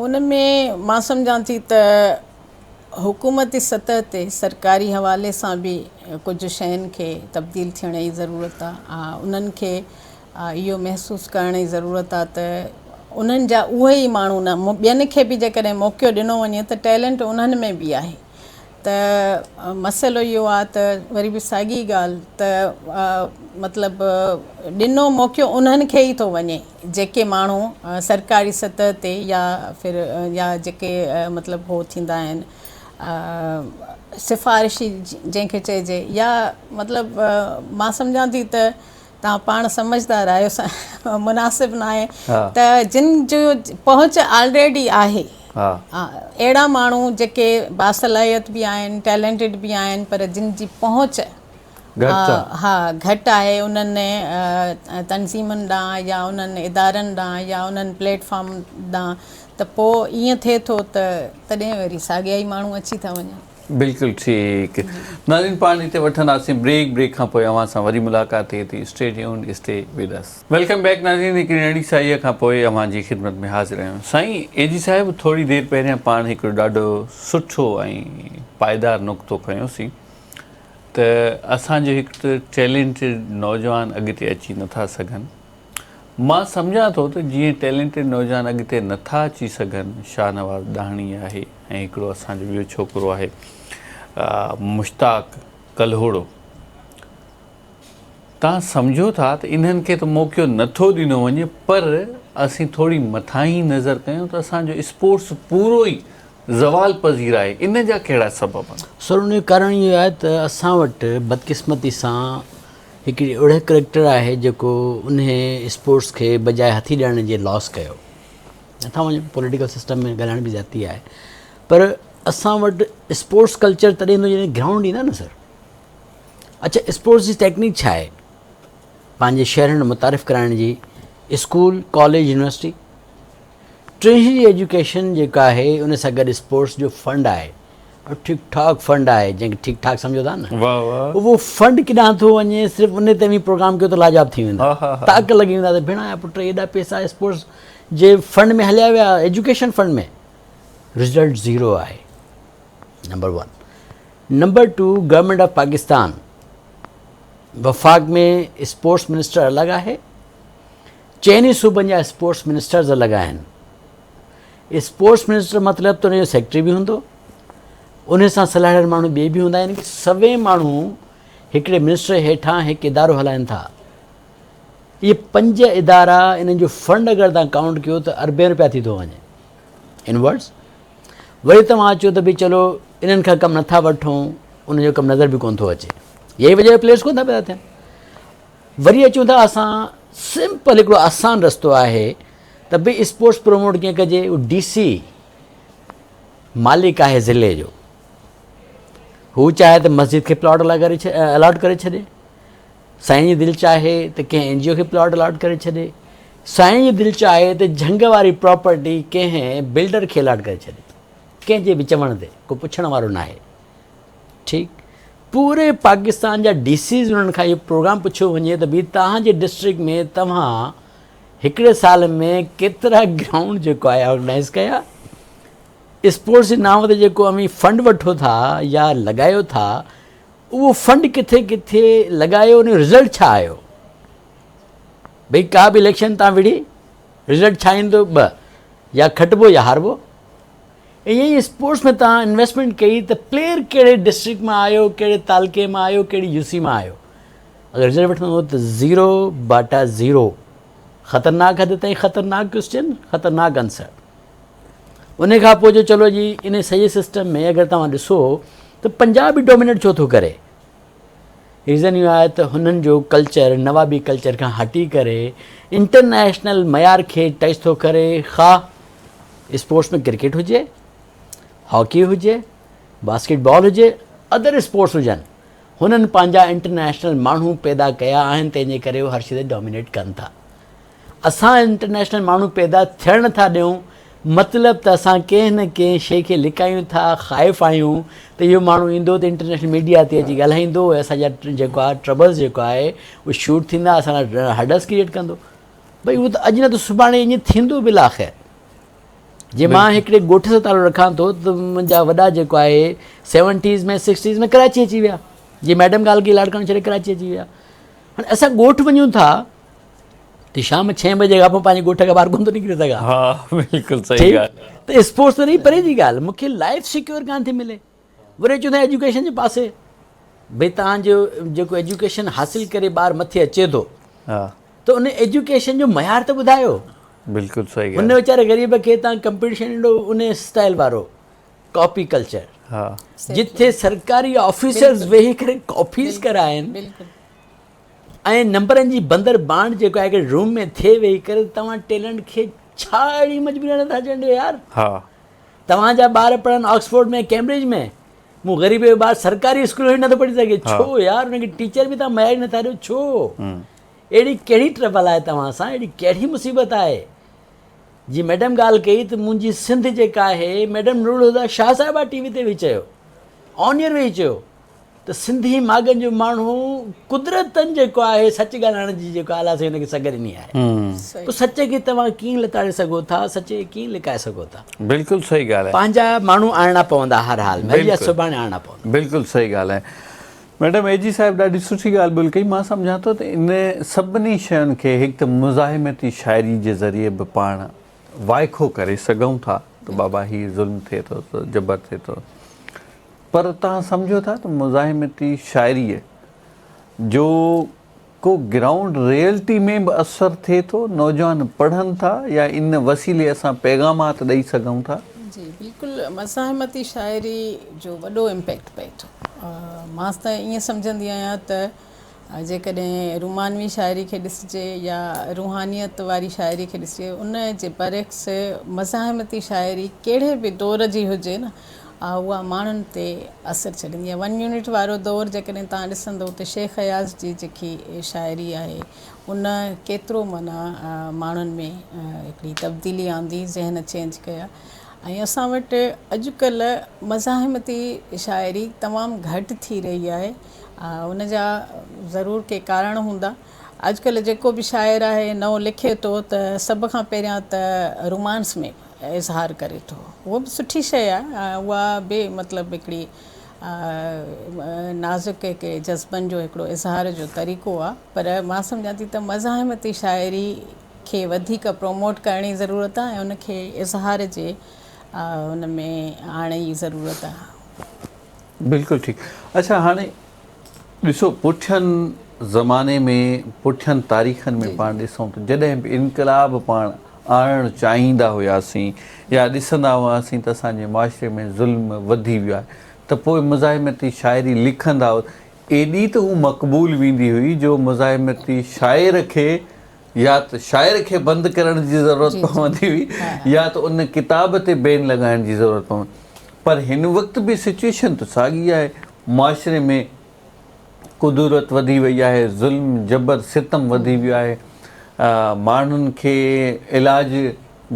ان ۾ مان سمجهان ٿي ته حڪومتي سطح تي سرڪاري حوالي سان به ڪجهه شين کي تبديل ٿيڻ جي ضرورت آهي انهن کي اهو محسوس ڪرڻ جي ضرورت آهي ته انهن جا اهي ئي ماڻهو نه ٻين کي به جيڪڏهن موقعو ڏنو وڃي ته ٽيلنٽ انهن ۾ به آهي ته مسئلو اهو آ ته وري به ساڳي ڳالهه ته مطلب ڏنو موقعو انهن کي ئي ٿو وڃي جيڪي ماڻهو سرڪاري سطح تي يا ڦر يا جيڪي مطلب هو ٿيندا آهن سفارشي جنهن کي چئجي يا مطلب مان سمجهان ٿي ته توهان پاڻ سمجهدار آهيو مناسب ناهي ته جن جو پهچ آلريڊي آهي اهڙا ماڻهو جيڪي باصلاحيت به آهن ٽيلنٽيڊ به آهن پر جن جي پهچ ها گهٽ آهي انهن تنظيمن ڏانهن يا انهن ادارن ڏانهن يا انهن پليٽ فارم ڏانهن ته پوء ائين ٿئي ٿو ته تڏهن وري ساڳيا ئي ماڻهو اچي ٿا وڃن. بلڪل ٺيڪ ناظرين پاڻ هتي وٺنداسين بريڪ بريڪ کان پوء اوهان سان وري ملاقات ٿئي ٿي stay tuned stay with us. Welcome back ناظرين هڪڙي ننڍي ساهيء کان پوء اوهان جي خدمت ۾ حاضر آهيون سائين اي جي صاحب ٿوري دير پهريان پاڻ هڪڙو ڏاڍو سٺو ۽ پائيدار نقطو کنيوسين ته اسان جو هڪ ته ٽيلنٽيڊ نوجوان اڳتي اچي نٿا سگهن مان سمجهان ٿو ته جيئن ٽيلنٽيڊ نوجوان اڳتي نه ٿا اچي سگهن، شاهنواز ڏاهڻي آهي ۽ هڪڙو اسان جو ٻيو ڇوڪرو آهي مشتاق ڪلهوڙو. توهان سمجهو ٿا ته انهن کي ته موقعو نه ٿو ڏنو وڃي پر اسين ٿوري مٿاهين نظر ڪيون ته اسان جو اسپورٽس پورو ئي زوال پذير آهي، ان جا ڪهڙا سبب آهن؟ سر ان جو ڪارڻ اهو آهي ته اسان وٽ بدقسمتي سان هڪڙي اهڙي ڪريڪٽر آهي جيڪو انهي اسپورٽس کي بجاء هٿي ڏيڻ جي لاس ڪيو نٿا وڃون پوليٽيڪل سسٽم ۾ ڳالهائڻ به زيادتي آهي پر اسان وٽ اسپورٽس ڪلچر تڏهن ايندو جڏهن گرائونڊ ايندا نه سر اچھا اسپورٽس جي ٽيڪنيڪ ڇا آهي پنهنجي شهرن ۾ متعارف ڪرائڻ جي school college university treasury education جيڪا آهي ان سان گڏ اسپورٽس جو فنڊ آهي ٺيڪ ٺاڪ فنڊ آهي جنهن کي ٺيڪ ٺاڪ سمجهو ٿا نه اهو فنڊ ڪيڏانهن ٿو وڃي صرف ان تي اوهين پروگرام ڪيو ته لاجواب ٿي ويندا تاڪ لڳي ويندا ته ڀيڻا يا پٽ ايڏا پيسا اسپورٽس جي فنڊ ۾ هليا ويا ايجوڪيشن فنڊ ۾ رزلٽ زيرو آهي number one number two government of Pakistan وفاق ۾ اسپورٽس منسٽر الڳ آهي چئني صوبن جا اسپورٽس منسٽرز الڳ آهن اسپورٽس منسٽر مطلب ته ان جو سيڪريٽري به هوندو ان سان صلاحيل ماڻهو ٻئي به هوندا يعني سوين ماڻهو هڪڙي منسٽر هيٺان هڪ ادارو هلائن ٿا اهي پنج ادارا انهن جو فنڊ اگر تان ڪائونٽ ڪيو ته اربين روپيا ٿي ٿو وڃي ان ورڊز وري توهان اچو ته ڀي چلو انهن کان ڪم نٿا وٺون ان جو ڪم نظر به ڪون ٿو اچي یہی وجہ پلیئرس ڪون ٿا پيدا ٿين وري اچون ٿا اسان سمپل هڪڙو آسان رستو آهي ته ڀي اسپورٽس پروموٽ ڪيئن ڪجي اهو ڊي سي مالڪ آهي ضلعي جو هو چاهي ته مسجد کي پلاٽ الاٽ ڪري ڇڏي، سائين جي دل چاهي ته ڪنهن اين جي او کي پلاٽ الاٽ ڪري ڇڏي، سائين جي دل چاهي ته جهنگ واري پراپرٽي ڪنهن بلڊر کي الاٽ ڪري ڇڏي، ڪنهن جي به چوڻ تي ڪو پڇڻ وارو ناهي. ٺيڪ پوري پاڪستان جا ڊي سيز انهن کان اهو پروگرام پڇيو وڃي ته ڀي توهان جي ڊسٽرڪٽ ۾ توهان هڪڙي سال ۾ ڪيترا گرائونڊ جيڪو آهي آرگنائز ڪيا، اسپورٽس جي نانء تي جيڪو اوهين فنڊ وٺو ٿا يا لڳايو ٿا اهو فنڊ ڪٿي ڪٿي لڳايو ان جو رزلٽ ڇا آيو؟ ڀئي ڪا به اليڪشن تان وڙهي رزلٽ ڇا ايندو ٻه يا کٽبو يا هاربو. ائين ئي اسپورٽس ۾ تان انويسٽمينٽ ڪئي ته پليئر ڪهڙي ڊسٽرڪٽ مان آيو ڪهڙي تعلقي مان آيو ڪهڙي يو سي مان آيو اگر رزلٽ وٺندو ته زيرو باٽا زيرو خطرناڪ حد تائين خطرناڪ ڪويسچن خطرناڪ آنسر. ان کان پوء جو چلو جي ان سڄي سسٽم ۾ اگر توهان ڏسو ته پنجاب به ڊومينيٽ ڇو ٿو ڪري ريزن اهو آهي ته هنن جو ڪلچر نوابي ڪلچر کان هٽي ڪري انٽرنيشنل معيار کي ٽچ ٿو ڪري خواهه اسپورٽس ۾ ڪرڪيٽ هجي هاڪي هجي باسڪيٽ بال هجي ادر اسپورٽس هجن هنن پنهنجا انٽرنيشنل ماڻهو پيدا ڪيا آهن تنهن جي ڪري هو هر شي تي ڊومينيٽ ڪن ٿا اسان انٽرنيشنل ماڻهو پيدا ٿيڻ نٿا ڏيون مطلب ته اسان ڪنهن نه ڪنهن شيء کي لڪايون ٿا خائف آهيون ته اهو ماڻهو ايندو ته انٽرنيشنل ميڊيا تي اچي ڳالهائيندو ۽ اسان جا جيڪو آهي ٽربلز جيڪو آهي اهو شوٽ ٿيندا اسان لاء هرڊلز ڪريئيٽ ڪندو ڀئي اهو ته اڄ نه ته سڀاڻي ائين ٿيندو بالآخر جي مان هڪڙي ڳوٺ سان تعلق رکان ٿو ته منهنجا وڏا جيڪو آهي سيونٽيز ۾ سڪسٽيز ۾ ڪراچي اچي ويا جي ميڊم ڳالهه ڪئي لاڙڪاڻو ڇڏي ڪراچي اچي ويا هاڻي اسان ڳوٺ وڃون ٿا ته شام ڇهين بجي کان پوء پنهنجي ڳوٺ کان ٻاهر ڪونه ٿو نڪري سگهان. ها بلڪل صحيح ڳالهه آهي. ته اسپورٽس ته رهي پري جي ڳالهه مون کي لائف سيڪيور ڪانه ٿي ملي. وري اچون ٿا ايجوڪيشن جي پاسي ڀئي تهان جو جيڪو ايجوڪيشن حاصل ڪري ٻار مٿي اچي ٿو ته ان ايجوڪيشن جو معيار ته ٻڌايو. بلڪل صحيح ڳالهه. ان ويچاري غريب کي تهان ڪمپيٽيشن ڏيندو ان اسٽائل وارو ڪاپي ڪلچر جتي سرڪاري آفيسرز ويهي ڪري ڪاپيز ڪرائن. ۽ نمبرن جي بندر بانڊ جيڪو آهي هڪڙي روم ۾ ٿئي ويهي ڪري توهان ٽيلنٽ کي ڇا اهڙي مجبوري نٿا اچڻ ڏيو يار ها توهان جا ٻار پڙهن آڪسفورڊ ۾ ڪيمبرج ۾ مون غريب جو ٻار سرڪاري اسڪول ۾ نٿو پڙهي سگهي ڇو يار ان کي ٽيچر به توهان معياري نٿا ڏيو ڇو اهڙي ڪهڙي ٽربل آهي توهان سان اهڙي ڪهڙي مصيبت آهي جي ميڊم ڳالهه ڪئي ته منهنجي سنڌ جيڪا آهي ميڊم نور الهديٰ شاهه صاحبه ٽي وي تي ويهي چيو آن ايئر ويهي چيو ته سنڌي ماڳن جو ماڻهو قدرتن جيڪو آهي سچ ڳالهائڻ جي جيڪو اعليٰ سائين هن کي سگهه ڏني آهي پوء سچ کي توهان ڪيئن لتاڙي سگهو ٿا سچ کي ڪيئن لڪائي سگهو ٿا. بلڪل صحيح ڳالهه آهي. پنهنجا ماڻهو آڻڻا پوندا هر حال ۾ اڄ يا سڀاڻي آڻڻا پوندا. بلڪل صحيح ڳالهه آهي ميڊم اي جي صاحب ڏاڍي سٺي ڳالهه ٻولهه ڪئي مان سمجهان ٿو ته ان سڀني شين کي هڪ ته مزاحمتي شاعري جي ذريعي به پاڻ وائکو ڪري سگهون ٿا ته بابا هي ظلم ٿئي ٿو جبر ٿئي ٿو پر توهان سمجهو ٿا ته مزاحمتي شاعريء جو ڪو گرائونڊ ريئلٽي ۾ به اثر ٿئي ٿو؟ نوجوان پڙهن ٿا يا ان وسيلي اسان پيغامات ڏئي سگهون ٿا؟ جي بلڪل مزاحمتي شاعري جو وڏو امپيڪٽ پئي ٿو. مان ته ائين سمجهندي آهيان ته جيڪڏهن رومانوي شاعري کي ڏسجي يا روحانيت واري شاعري کي ڏسجي ان جي برعڪس مزاحمتي شاعري ڪهڙي به دور جي هجي نه اها ماڻهن تي اثر ڇڏيندي آهي. ون يونٽ وارو دور جيڪڏهن توهان ڏسندو ته شيخ اياز جي جيڪي شاعري آهي ان ڪيترو معنيٰ ماڻهن ۾ هڪڙي تبديلي آندي ذهن چينج ڪيا ۽ اسان وٽ اڄڪلهه مزاحمتي شاعري تمام گهٽ ٿي رهي آهي ان جا ضرور ڪي ڪارڻ هوندا. اڄڪلهه جيڪو به شاعر آهي نئون لکي ٿو ته سڀ کان پهريان ته رومانس ۾ اظهار ڪري ٿو. اهو به سٺي شيء آهي ۽ اها به مطلب هڪڙي نازڪ هڪ جذبن جو هڪڙو اظهار جو طريقو آهي پر مان سمجهان ٿي ته مزاحمتي شاعري کي وڌيڪ پروموٽ ڪرڻ جي ضرورت آهي ۽ ان کي اظهار جي ان ۾ آڻڻ جي ضرورت آهي. بلڪل ٺيڪ اڇا هاڻي ڏسو پٺين زماني ۾ پٺين تاريخن ۾ پاڻ ڏسون ته جڏهن به انقلاب پاڻ آڻڻ چاهيندا هياسين يا ڏسندا هئاسين ته اسان جي معاشري ۾ ظلم وڌي ويو آهي ته پوء مزاحمتي شاعري لکندا هئا ايڏي ته هو مقبول ويندي هئي جو مزاحمتي شاعر کي يا ته شاعر کي بند ڪرڻ جي ضرورت پوندي هئي يا ته ان ڪتاب تي بين لڳائڻ جي ضرورت پوندي. پر هن وقت به سچويشن ته ساڳي آهي معاشري ۾ ڪدورت وڌي وئي آهي ظلم جبر ستم وڌي ويو آهي ماڻهن کي علاج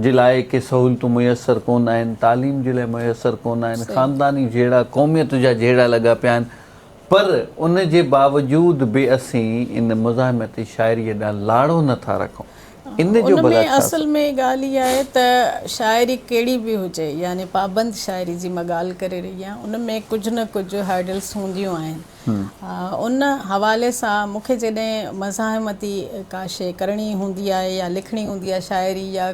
جي لاء ڪي سهولتون ميسر ڪونه آهن تعليم جي لاء ميسر ڪونه آهن خانداني جهيڙا قوميت جا جهيڙا لڳا پيا آهن پر ان جي باوجود به اسين ان مزاحمتي شاعريء ڏانهن لاڙو نه ٿا رکون. ان جو ان ۾ ڀلا ڇا اصل ۾ ڳالهه اها آهي ته شاعري ڪهڙي به هجي يعني پابند شاعري جي مان ڳالهه ڪري رهي آهيان ان ۾ ڪجهه نه ڪجهه هرڊلس هونديون آهن. ان حوالي سان مون کي جڏهن مزاحمتي ڪا شيء ڪرڻي هوندي آهي يا لکڻي هوندي آهي شاعري يا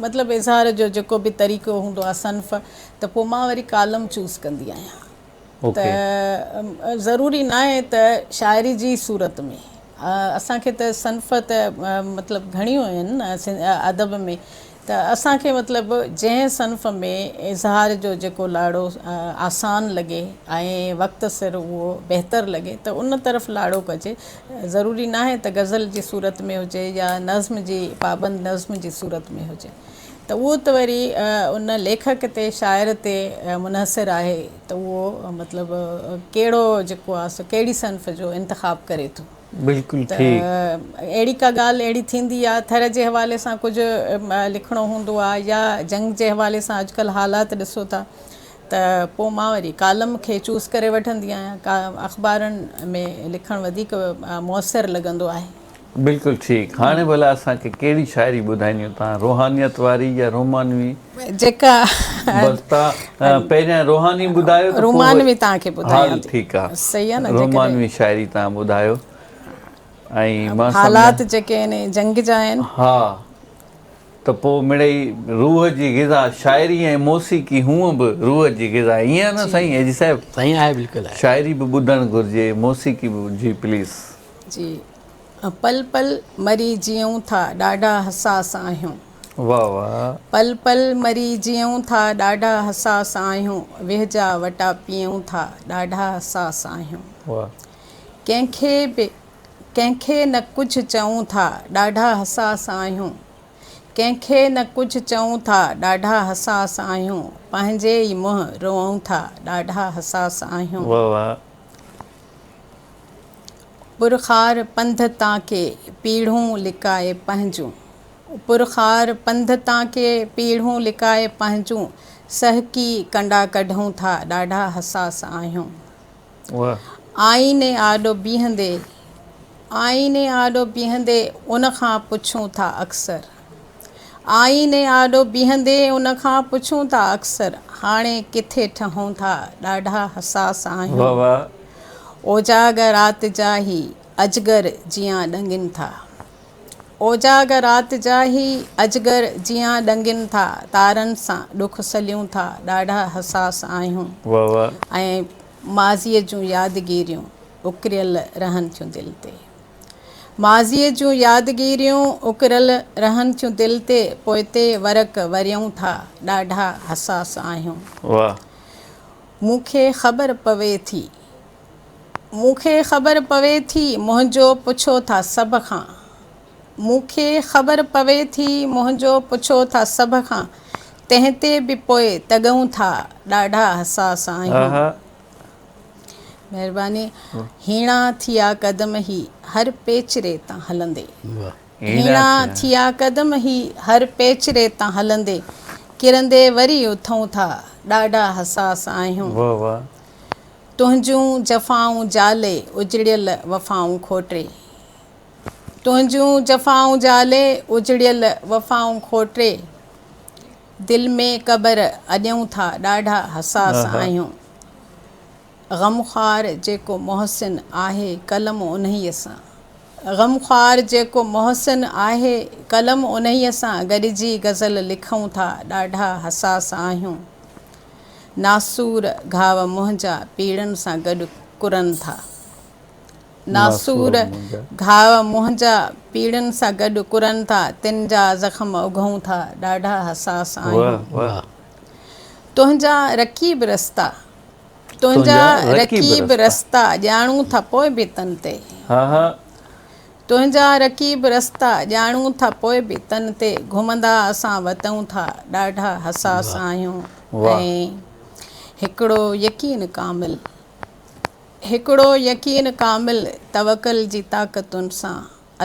مطلب اظهار جو جيڪو به طريقو هوندو آهي صنف ته پوء مان وري ڪالم چوز ڪندي آهيان. ته ضروري ناهي ته شاعري جي صورت ۾ اسان کي ته صنف ته مطلب گهڻيون آهن ادب ۾ ته اسان کي مطلب جنهن صنف ۾ اظهار جو جيڪو لاڙو آسان لڳي ۽ وقت سر اهو بهتر لڳي ته ان طرف لاڙو ڪجي ضروري ناهي ته غزل جي صورت ۾ هجي يا نظم جي پابند نظم جي صورت ۾ هجي ته اهو ته وري ان ليکڪ تي شاعر تي منحصر آهي ته اهو مطلب ڪهڙو جيڪو آهي سو ڪهڙي صنف جو انتخاب ڪري ٿو. بلڪل ٺيڪ. ته اهڙي ڪا ڳالهه اهڙي ٿيندي آهي ٿر جي حوالي سان ڪجهه لکڻو هوندو آهي يا جنگ جي حوالي سان اڄڪلهه حالات ڏسو ٿا ته پوء مان وري ڪالم کي چوز ڪري وٺندي آهيان اخبارن ۾ لکڻ وڌيڪ موثر لڳندو آهي. بلڪل ٺيڪ هاڻي ڀلا اسان کي ڪهڙي شاعري ٻڌائينديون توهان روحانيت واري يا رومانوي؟ جيڪا بس توهان پهريان روحاني ٻڌايو ته پوء رومانوي توهان کي ٻڌايان هل ٿي ٺيڪ آ صحيح آ نه جيڪڏهن رومانوي شاعري توهان ٻڌايو ۽ مان حالات جيڪي آهن جنگ جا آهن ها ته پوء مڙئي روح جي غذا شاعري ۽ موسيقي هونء به روح جي غذا ائين آ نه سائين ايجي صاحب سائين آهي بلڪل آهي شاعري به ٻڌڻ گهرجي موسيقي به جي پليز. جي پل پل مري جيئون ٿا ڏاڍا حساس آهيون. واه واه. پل پل مري جيئون ٿا ڏاڍا حساس آهيون ويهه جا وٽا پيئون ٿا ڏاڍا حساس آهيون. واه. ڪنهن کي به ڪنهن کي نه ڪجهه چئون ٿا ڏاڍا حساس آهيون. ڪنهن کي نه ڪجهه چئون ٿا ڏاڍا حساس آهيون پنهنجي ئي منهن روئون ٿا ڏاڍا حساس آهيون. واه واه. پرخار پنڌ تان ڪي پيڙهون لڪائي پنهنجون پرخار پنڌ تان ڪي پيڙهون لڪائي پنهنجون سهڪي ڪنڊا ڪڍون ٿا ڏاڍا حساس آهيون آئيني آڏو بيهندي آئيني آڏو بيهندي ان کان پڇون ٿا اڪثر آئيني آڏو بيهندي ان کان پڇون ٿا اڪثر هاڻي ڪٿي ٺهون ٿا ڏاڍا حساس آهيون اوجاڳ رات جا هي اجگر جيان ڏنگين ٿا اوجاڳ رات جا هي اجگر جيان ڏنگين ٿا تارن سان ڏک سليون ٿا ڏاڍا حساس آهيون ۽ ماضيء جون يادگيريون اڪريل رهن ٿيون دل تي. ماضيء جون يادگيريون اڪريل رهن ٿيون دل تي پوئتي ورق وريون ٿا ڏاڍا حساس آهيون. واھ. مون کي خبر پوي ٿي مون کي خبر پوي ٿي منهنجو پڇو ٿا سڀ کان مون کي خبر پوي ٿي منهنجو پڇو ٿا سڀ کان تنهن تي به پوء تڳون ٿا ڏاڍا حساس آهيون. مهرباني هيڻا ٿيا قدم هي هر پيچري تان هلندي هيڻا ٿيا قدم هي هر پيچري تان هلندي ڪرندي وري اٿون ٿا ڏاڍا حساس آهيون تنهنجون جفائون جالي اجڙيل وفائون کوٽي تنهنجون جفائون جالي اجڙيل وفائون کوٽي دل ۾ قبر اڏيون ٿا ڏاڍا حساس آهيون. غمخوار جيڪو محسن آهي قلم انهيء سان غمخوار جيڪو محسن آهي قلم انهيء سان گڏجي غزل لکون ٿا ڏاڍا حساس آهيون. ناسور گهاو منهنجا پيڙن سان گڏ ڪرن ٿا. ناسور گهاء منهنجا پيڙن سان گڏ ڪرن ٿا، تن جا زخم اگهون ٿا، ڏاڍا حساس آهيون. تنهنجا رقيب رستا، تنهنجا رقيب رستا ڄاڻون ٿا پوء به تن تي. تنهنجا رقيب رستا ڄاڻون ٿا پوء به تن تي، گهمندا اسان وتون ٿا، ڏاڍا حساس آهيون. ۽ هڪڙو يقين ڪامل هڪڙو يقين ڪامل توڪل جي طاقتن سان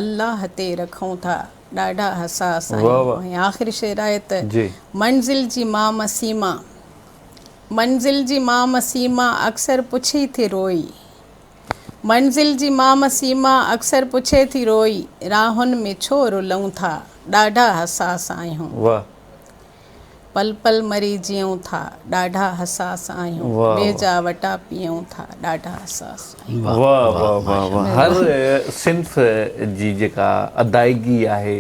الله تي رکون ٿا ڏاڍا حساس آهيون ۽ آخري شعر آهي ته منزل جي مام سيما منزل جي مام سيما اڪثر پڇي ٿي روئي منزل جي مام سيما اڪثر پڇي ٿي روئي راهن ۾ ڇو رلون ٿا ڏاڍا حساس آهيون. پل پل مري جيئون ٿا ڏاڍا حساس آهيون ٻئي جا وٽا پيئون ٿا ڏاڍا حساس آهيون. واه واه واه واه هر صنف جي جيڪا ادائگي آهي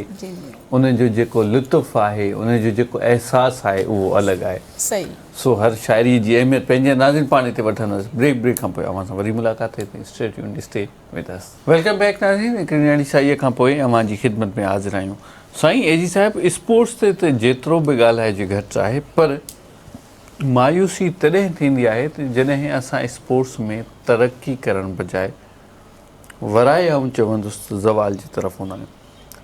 ان جو جيڪو لطف آهي ان جو جيڪو احساس آهي اهو الڳ آهي صحيح سو هر شاعري جي اهميت پنهنجي ناظرين پاڻ هتي وٺندس بريڪ بريڪ کان پوء اوهان سان وري ملاقات ٿئي تائين stay tuned stay with us. Welcome back ناظرين هڪڙي نياڻي سائيء کان پوء اوهان جي خدمت ۾ حاضر آهيون. سائين اي جي صاحب اسپورٽس تي ته جيترو به ڳالهائجي گهٽ آهي پر مايوسي تڏهن ٿيندي آهي ته جڏهن اسان اسپورٽس ۾ ترقي ڪرڻ بجاء ورائي آئون چوندس ته زوال جي طرف هوندا آهيون.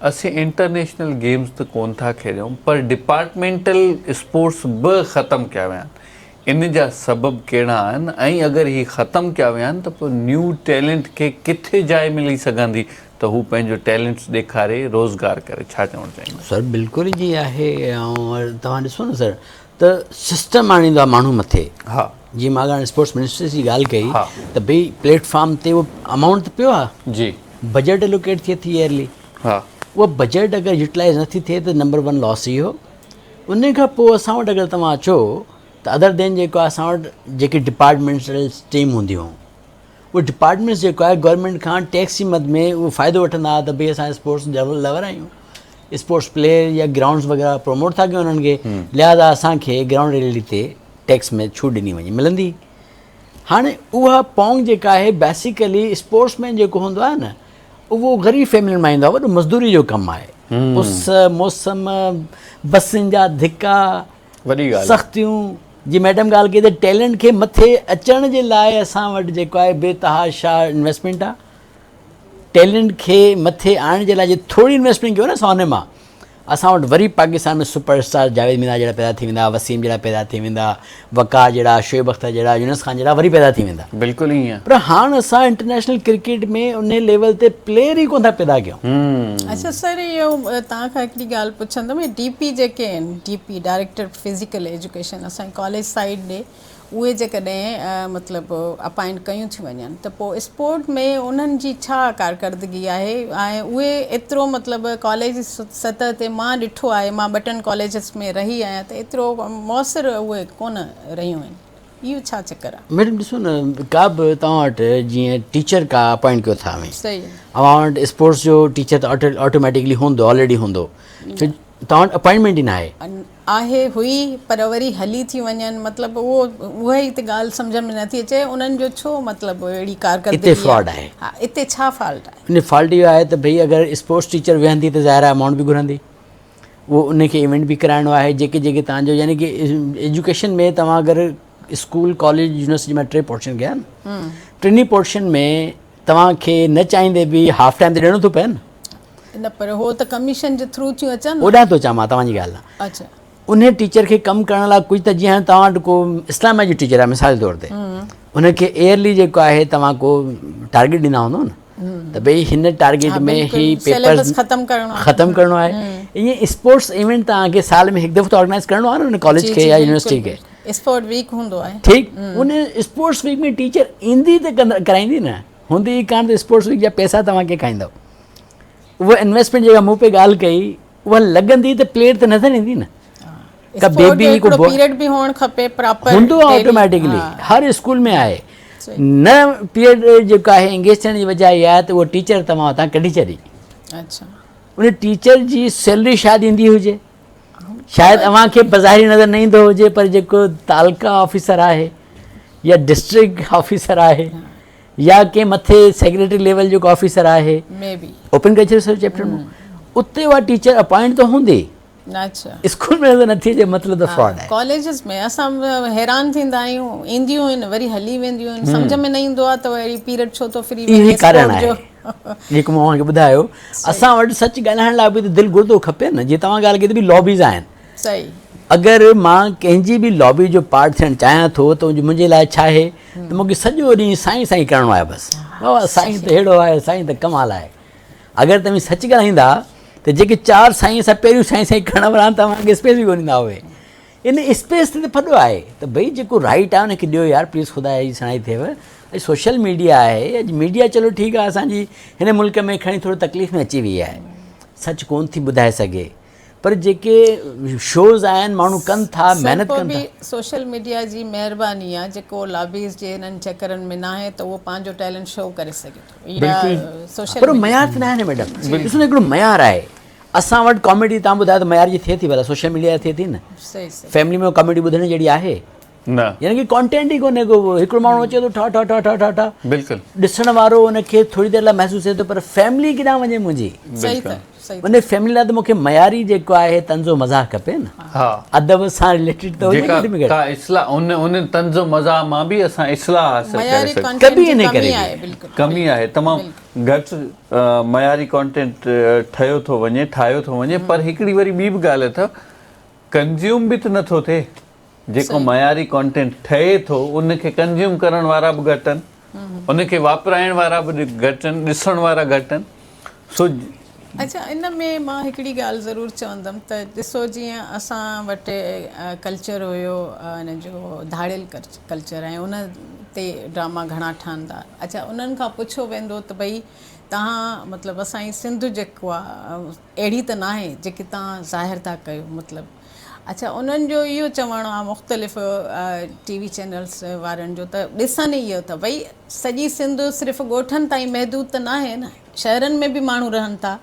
اسين انٽرنيشنل گيمز ته ڪون ٿا کيڏيون پر ڊپارٽمينٽل اسپورٽس به ختم ڪيا ويا آهن ان جا سبب ڪهڙا آهن ۽ اگر هي ختم ڪيا ويا آهن ته پوء نيو ٽيلنٽ کي ڪٿي جاء ملي سگهندي ته هو پنهنجو ٽيلنٽس ڏيکاري روزگار ڪري ڇا چوڻ چاهيندا. سر بلڪل ائين آهي ۽ توهان ڏسو نه سر ته سسٽم آڻيندو آهي ماڻهو مٿي ها جيئن مان اڳاڻي اسپورٽس منسٽري جي ڳالهه ڪئي ته ڀئي پليٽ فارم تي اهو امائونٽ ته پيو آهي جي بجيٽ الوڪيٽ ٿئي ٿي ايئرلي ها اها بجيٽ اگر يوٽيلائز نٿي ٿئي ته نمبر ون لاس اهو ان کان پوء اسان وٽ اگر توهان اچو ته ادر دين جيڪو آهي اسان وٽ جيڪي ڊپارٽمينٽل ٽيم هونديون هيون اهي ڊپارٽمينٽس جيڪو آهي گورنمينٽ کان ٽيڪس جي مد ۾ اهو فائدو وٺندا هئا ته ڀئي اسان اسپورٽس لور آهيون اسپورٽس پليئر يا گرائونڊس وغيره پروموٽ ٿا ڪيون انهن کي لهٰذا اسان کي گرائونڊ ريلي تي ٽيڪس ۾ ڇوٽ ڏني وڃي ملندي هاڻي اها پونگ جيڪا آهي بيسيڪلي اسپورٽس مين جيڪو هوندو آهي نه اهو غريب فيملين مان ايندو آهي وڏو مزدوري جو ڪم آهي اس موسم بسن جا ڌڪا وڏي ڳالهه سختيون جي ميڊم ڳالهه ڪئي ته ٽيلنٽ کي مٿي اچڻ جي لاء اسان وٽ جيڪو آهي بي تحاشا انويسٽمينٽ آهي ٽيلنٽ کي مٿي آڻڻ جي لاء جي ٿوري انويسٽمينٽ ڪيو نه اسان ان مان اسان وٽ وري پاڪستان ۾ سپر اسٽار جاويد مينڌا جهڙا پيدا ٿي ويندا وسيم جهڙا پيدا ٿي ويندا وقار جهڙا شعيب اختر جهڙا يونس خان جهڙا وري پيدا ٿي ويندا بلڪل ائين پر هاڻ اسان انٽرنيشنل ڪرڪيٽ ۾ ان ليول تي پليئر ئي ڪون ٿا پيدا ڪيون. اڇا سر اهو توهان کان هڪڙي ڳالهه پڇندم هي ڊي پي جيڪي آهن D P director physical education اسان جي ڪاليج سائيڊ ڏي اهي جيڪڏهن مطلب اپائنٽ ڪيون ٿيون وڃن ته پوء اسپورٽ ۾ انهن جي ڇا ڪارڪردگي آهي ۽ اهي ايترو مطلب ڪاليج سطح تي مان ڏٺو آهي مان ٻه ٽن ڪاليجز ۾ رهي آهيان ته ايترو موثر اهي ڪونه رهيون آهن اهو ڇا چڪر آهي. ميڊم ڏسو نه ڪا به توهان وٽ جيئن ٽيچر ڪا اپائنٽ ڪيو ٿا اوهين صحيح اوهان وٽ اسپورٽس جو ٽيچر ته آٽوميٽڪلي هوندو آلريڊي هوندو ڇو توهان وٽ اپائنٽمينٽ ئي ناهي. آهي هئي پر وري هلي ٿي وڃن مطلب اهو اها ئي ته ڳالهه سمجهه ۾ نٿي اچي انهن جو ڇو مطلب اهڙي ڪارڪردگي اتي فراڊ آهي. ها اتي ڇا فالٽ آهي. ان فالٽ اهو آهي ته ڀئي اگر اسپورٽس ٽيچر ويهندي ته ظاهر آهي امائونٽ به گهرندي اهو ان کي ايونٽ به ڪرائڻو آهي جيڪي جيڪي توهان جو يعني ڪي ايجوڪيشن ۾ توهان اگر اسڪول ڪاليج يونيورسٽي مان ٽي پورشن ڪيا آهن ٽنهي پورشن ۾ توهان کي نه چاهيندي به هاف ٽائيم ته ڏيڻو ٿو پئي نه. نه پر هو ته ڪميشن جي ٿرو ٿيون اچن نه. اوڏانهن ٿو اچان مان توهان جي ڳالهه ڏانهن. اڇا. انهي ٽيچر کي ڪم ڪرڻ لاء ڪجهه ته جيئن هاڻي توهان وٽ ڪو اسلاميا جو ٽيچر آهي مثال جي طور تي ان کي ايئرلي جيڪو آهي توهان ڪو ٽارگيٽ ڏيندا هوندو نه ته ڀئي هن ٽارگيٽ ۾ هي پيپر ختم ڪرڻو آهي ختم ڪرڻو آهي ائين اسپورٽس ايونٽ توهان کي سال ۾ هڪ دفعو ته آرگنائز ڪرڻو آهي نه ان ڪاليج کي يا يونيورسٽي کي اسپورٽ ويڪ هوندو آهي ٺيڪ ان اسپورٽس ويڪ ۾ ٽيچر ايندي ته ڪرائيندي نه هوندي ئي ڪانه ته اسپورٽس ويڪ جا پئسا توهان ڪيئن کائيندؤ؟ اها انويسٽمينٽ جيڪا مون پئي ڳالهه ڪئي اها لڳندي ته پليئر ته نظر ايندي نه. ڪا بيبي ڪو پيريڊ به هئڻ کپي پراپر هوندو آهي آٽوميٽڪلي هر اسڪول ۾ آهي نه پيريڊ جيڪو آهي انگيج ٿيڻ جي وجه اها آهي ته اهو ٽيچر توهان اتان ڪڍي ڇڏي. اڇا ان ٽيچر جي سيلري شايد ايندي هجي شايد اوهان کي بظاهري نظر نه ايندو هجي پر جيڪو تعلقه آفيسر آهي يا ڊسٽرڪٽ آفيسر آهي يا ڪنهن مٿي سيڪريٽري ليول جو ڪو آفيسر آهي اوپن ڪري ڇڏيو سر چيپٽر ۾ اتي اها ٽيچر اپائنٽ ته هوندي اسڪول ۾ نظر نٿي اچي مطلب ته فراڊ آهي. ڪاليجز ۾ اسان حيران ٿيندا آهيون اينديون آهن وري هلي وينديون آهن سمجهه ۾ نه ايندو آهي ته وري پيريڊ ڇو ٿو فري وڃي اسپورٽ جو. جيڪو مان اوهان کي ٻڌايو اسان وٽ سچ ڳالهائڻ لاء به ته دل گردو کپي نه جيئن توهان ڳالهه ڪئي ته به لابيز آهن صحيح. اگر مان ڪنهن جي به لابي جو پارٽ ٿيڻ چاهيان ٿو ته منهنجي لاء ڇا آهي ته مون کي سڄو ڏينهن سائين سائين ڪرڻو آهي بس بابا سائين ته اهڙو آهي سائين ته ڪمال آهي اگر توهين سچ ڳالهائيندا ته جيڪي چار سائين سان پهريون سائين سائين ڪرڻ وارا آهن توهان کي اسپيس به ڪونه ڏيندا اهي ان اسپيس تي ته ڦڏو آهي ته ڀئي جيڪو رائٽ آهي ان کي ڏيو يار پليز خدا جي سڻائي ٿئيو اڄ سوشل ميڊيا آهي اڄ ميڊيا چلو ٺيڪ آهي اسان جي هن ملڪ ۾ کڻي ٿورو تڪليف ۾ اچي وئي آهي سچ ڪون ٿي ٻڌائي سگهي پر جيڪي شوز آهن ماڻهو ڪن ٿا محنت ڪن ٿا. سوشل ميڊيا جي مهرباني آ جيڪو لابيز جي هنن چڪرن ۾ ناهي ته اهو پنهنجو ٽيلنٽ شو ڪري سگهي ٿو اها سوشل پر معيار ته ناهي نه ميڊم ڏسو نه هڪڙو معيار آهي اسان وٽ ڪاميڊي تان ٻڌايو ته معيار جي ٿئي ٿي ڀلا سوشل ميڊيا ٿئي ٿي نه فيملي ۾ ڪاميڊي ٻڌڻ جهڙي آهي نه يعني ڪي ڪانٽينٽ ئي ڪونهي ڪو هڪڙو ماڻهو اچي ٿو ٺا ٺا ٺا ٺا ٺا ٺا بلڪل ڏسڻ وارو ان کي ٿوري دير لاء محسوس ٿئي ٿو پر فيملي ڪيڏانهن وڃي منهنجي صحيح ان فيملي لاء ته مونکي معياري جيڪو آهي طنز و مزاح کپي نه ها ادب سان رليٽيڊ ته هجي گهٽ ۾ گهٽ ڪا اصلاح ان ان طنز و مزاح مان به اسان اصلاح حاصل ڪري سگهون ڪبي ان ڪري ڪمي آهي تمام گهٽ معياري ڪانٽينٽ ٺهيو ٿو وڃي ٺاهيو ٿو وڃي پر هڪڙي وري ٻي به ڳالهه اٿو ڪنزيوم به ته نٿو ٿئي جيڪو معياري ڪانٽينٽ ٺهي ٿو ان کي ڪنزيوم ڪرڻ وارا به گهٽ آهن ان کي واپرائڻ وارا به گهٽ آهن ڏسڻ وارا گهٽ آهن سو اڇا ان ۾ مان هڪڙي ڳالهه ضرور چوندم ته ڏسو جيئن اسان وٽ ڪلچر هيو ان جو ڌاڙيل ڪلچر ۽ ان تي ڊراما گهڻا ٺهندا اڇا انهن کان پڇيو ويندو ته ڀئي تهان مطلب اسان جي سنڌ جيڪو آهي اهڙي ته ناهي جيڪي توهان ظاهر ٿا ڪيو مطلب اڇا انهن جو اهو چوڻ آ مختلف ٽي وي چينلس وارن جو ته ڏسن ئي اهو ته ڀئي سڄي سنڌ صرف ڳوٺن تائين محدود ته ناهي نه شهرن ۾ به ماڻهو رهن ٿا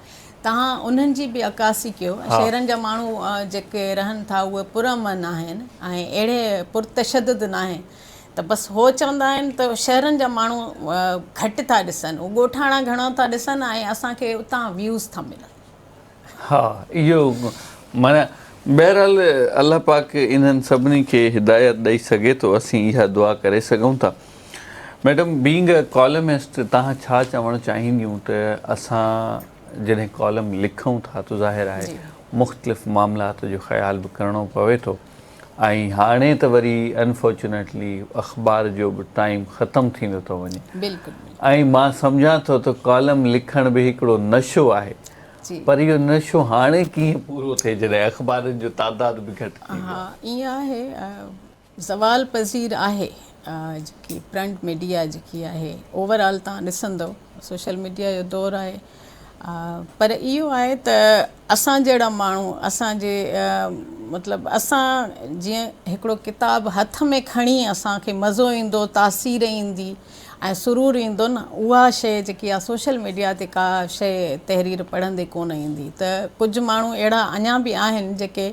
توهان انهن جي به عڪاسي ڪيو شهرن جا ماڻهو جيڪي رهن ٿا اهي پرامن آهن ۽ اهڙي پرتشدد ناهن ته بس هو چوندا آهن ته شهرن جا ماڻهو گهٽ ٿا ڏسن هو ڳوٺاڻا گهڻو ٿا ڏسن ۽ اسان کي اتان ويوز ٿا ملن. ها اهو معنيٰ بهرحال الله پاڪ انهن سڀني کي هدايت ڏئي سگهي ٿو اسين اها دعا ڪري سگهون ٿا. ميڊم بينگ ا ڪالمسٽ توهان ڇا چوڻ چاهينديون ته اسان جڏهن ڪالم لکون ٿا ته ظاهر آهي مختلف معاملات جو خيال به ڪرڻو پوي ٿو ۽ هاڻي ته وري انفارچونيٽلي اخبار جو به ٽائيم ختم ٿيندو ٿو وڃي ۽ مان سمجهان ٿو ته ڪالم لکڻ به هڪڙو نشو آهي پر اهو نشو هاڻي ڪيئن پورو ٿئي جڏهن اخبارن جو تعداد به گهٽ ٿي ويو آهي. ها ائين آهي زوال پذير آهي جيڪي پرنٽ ميڊيا جيڪي آهي اوور آل تان ڏسندو سوشل ميڊيا جو دور آهي پر اهو آهي ته اسان جهڙا ماڻهو اسان جي مطلب اسان جيئن هڪڙو ڪتاب هٿ ۾ کڻي اسان کي مزو ايندو تاثير ايندي ۽ سرور ايندو نه اها شيء جيڪي آهي سوشل ميڊيا تي ڪا شيء تحرير پڙهندي ڪونه ايندي ته ڪجهه ماڻهو اهڙا اڃا به آهن جيڪي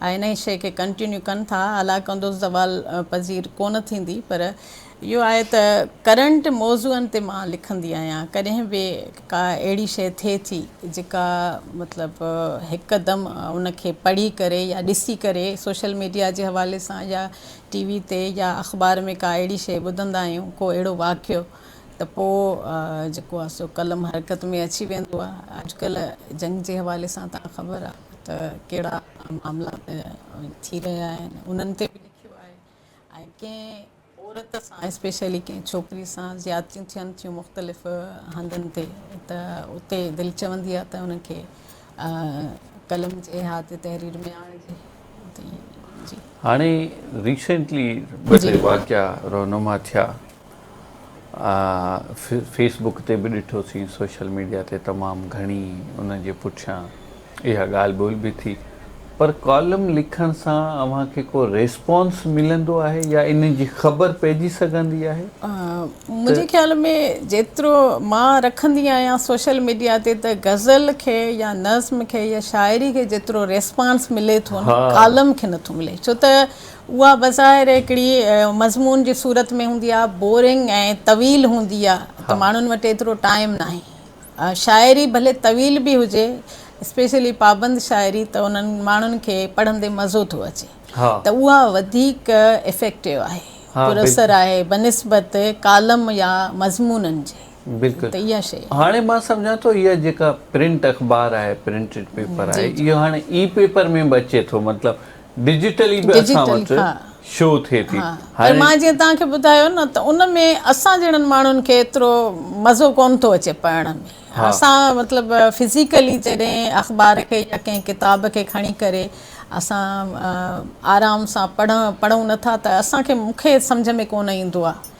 انهيء شيء کي ڪنٽينيو ڪن ٿا، حالانڪ اندو زوال پذير ڪونه ٿيندي پر اهو آهي ته ڪرنٽ موضوعن تي مان لکندي آهيان، ڪڏهن به ڪا اهڙي شيء ٿئي ٿي جيڪا مطلب هڪدم ان کي پڙهي ڪري يا ڏسي ڪري سوشل ميڊيا جي حوالي سان يا ٽي وي تي يا اخبار ۾ ڪا اهڙي شيء ٻڌندا آهيون ڪو اهڙو واقعو ته پوء جيڪو آهي سو قلم حرڪت ۾ اچي ويندو آهي. اڄڪلهه جنگ جي حوالي سان تان خبر آهي ته ڪهڙا معاملا ٿي رهيا آهن انهن تي به لکيو آهي ۽ ڪنهن عورت سان اسپيشلي ڪنهن ڇوڪري سان زيادتيون ٿين ٿيون مختلف هنڌن تي ته اتي دل چوندي آهي ته انهن کي قلم جي احاطي تحرير ۾ آڻجي ته جي. هاڻي ريسينٽلي ٻه ٽي واقعا رونما ٿيا فيس بڪ تي به ڏٺوسين سوشل ميڊيا تي تمام گهڻي ان جي پٺيان اها ڳالهه ٻولهه به ٿي پر ڪالم لکڻ سان اوهان کي ڪو ريسپانس ملندو آهي يا ان جي خبر پئجي سگهندي آهي منهنجي خيال ۾ جيترو مان رکندي آهيان سوشل ميڊيا تي ته غزل کي يا نظم کي يا شاعري کي جيترو ريسپانس ملي ٿو نه ڪالم کي نٿو ملي ڇو ته اها بظاهر هڪڙي مضمون جي صورت ۾ هوندي آهي، بورنگ ۽ طويل هوندي آهي ته ماڻهن وٽ ايترو ٽائيم ناهي. شاعري ڀلي طويل به هجي اسپيشلي پابند شاعري ته انهن ماڻهن کي پڙهندي مزو ٿو اچي ته اها وڌيڪ افيڪٽو آهي، پراثر آهي بنسبت ڪالم يا مضمونن جي. بلڪل ته اها شيء. هاڻي مان سمجهان ٿو اها جيڪا پرنٽ اخبار آهي پرنٽيڊ پيپر آهي اهو هاڻي اي پيپر ۾ به اچي ٿو مطلب ڊجيٽلي به اسان وٽ شو ٿئي ٿي. پر مان جيئن توهان کي ٻڌايو نه ته ان ۾ اسان جهڙن ماڻهن کي ايترو مزو ڪونه ٿو اچي پڙهڻ ۾. اسان مطلب فزيڪلي جڏهن اخبار کي يا ڪنهن ڪتاب کي کڻي ڪري اسان آرام سان پڙهون نٿا ته اسان کي مون کي سمجهه ۾ ڪونه ايندو آهي.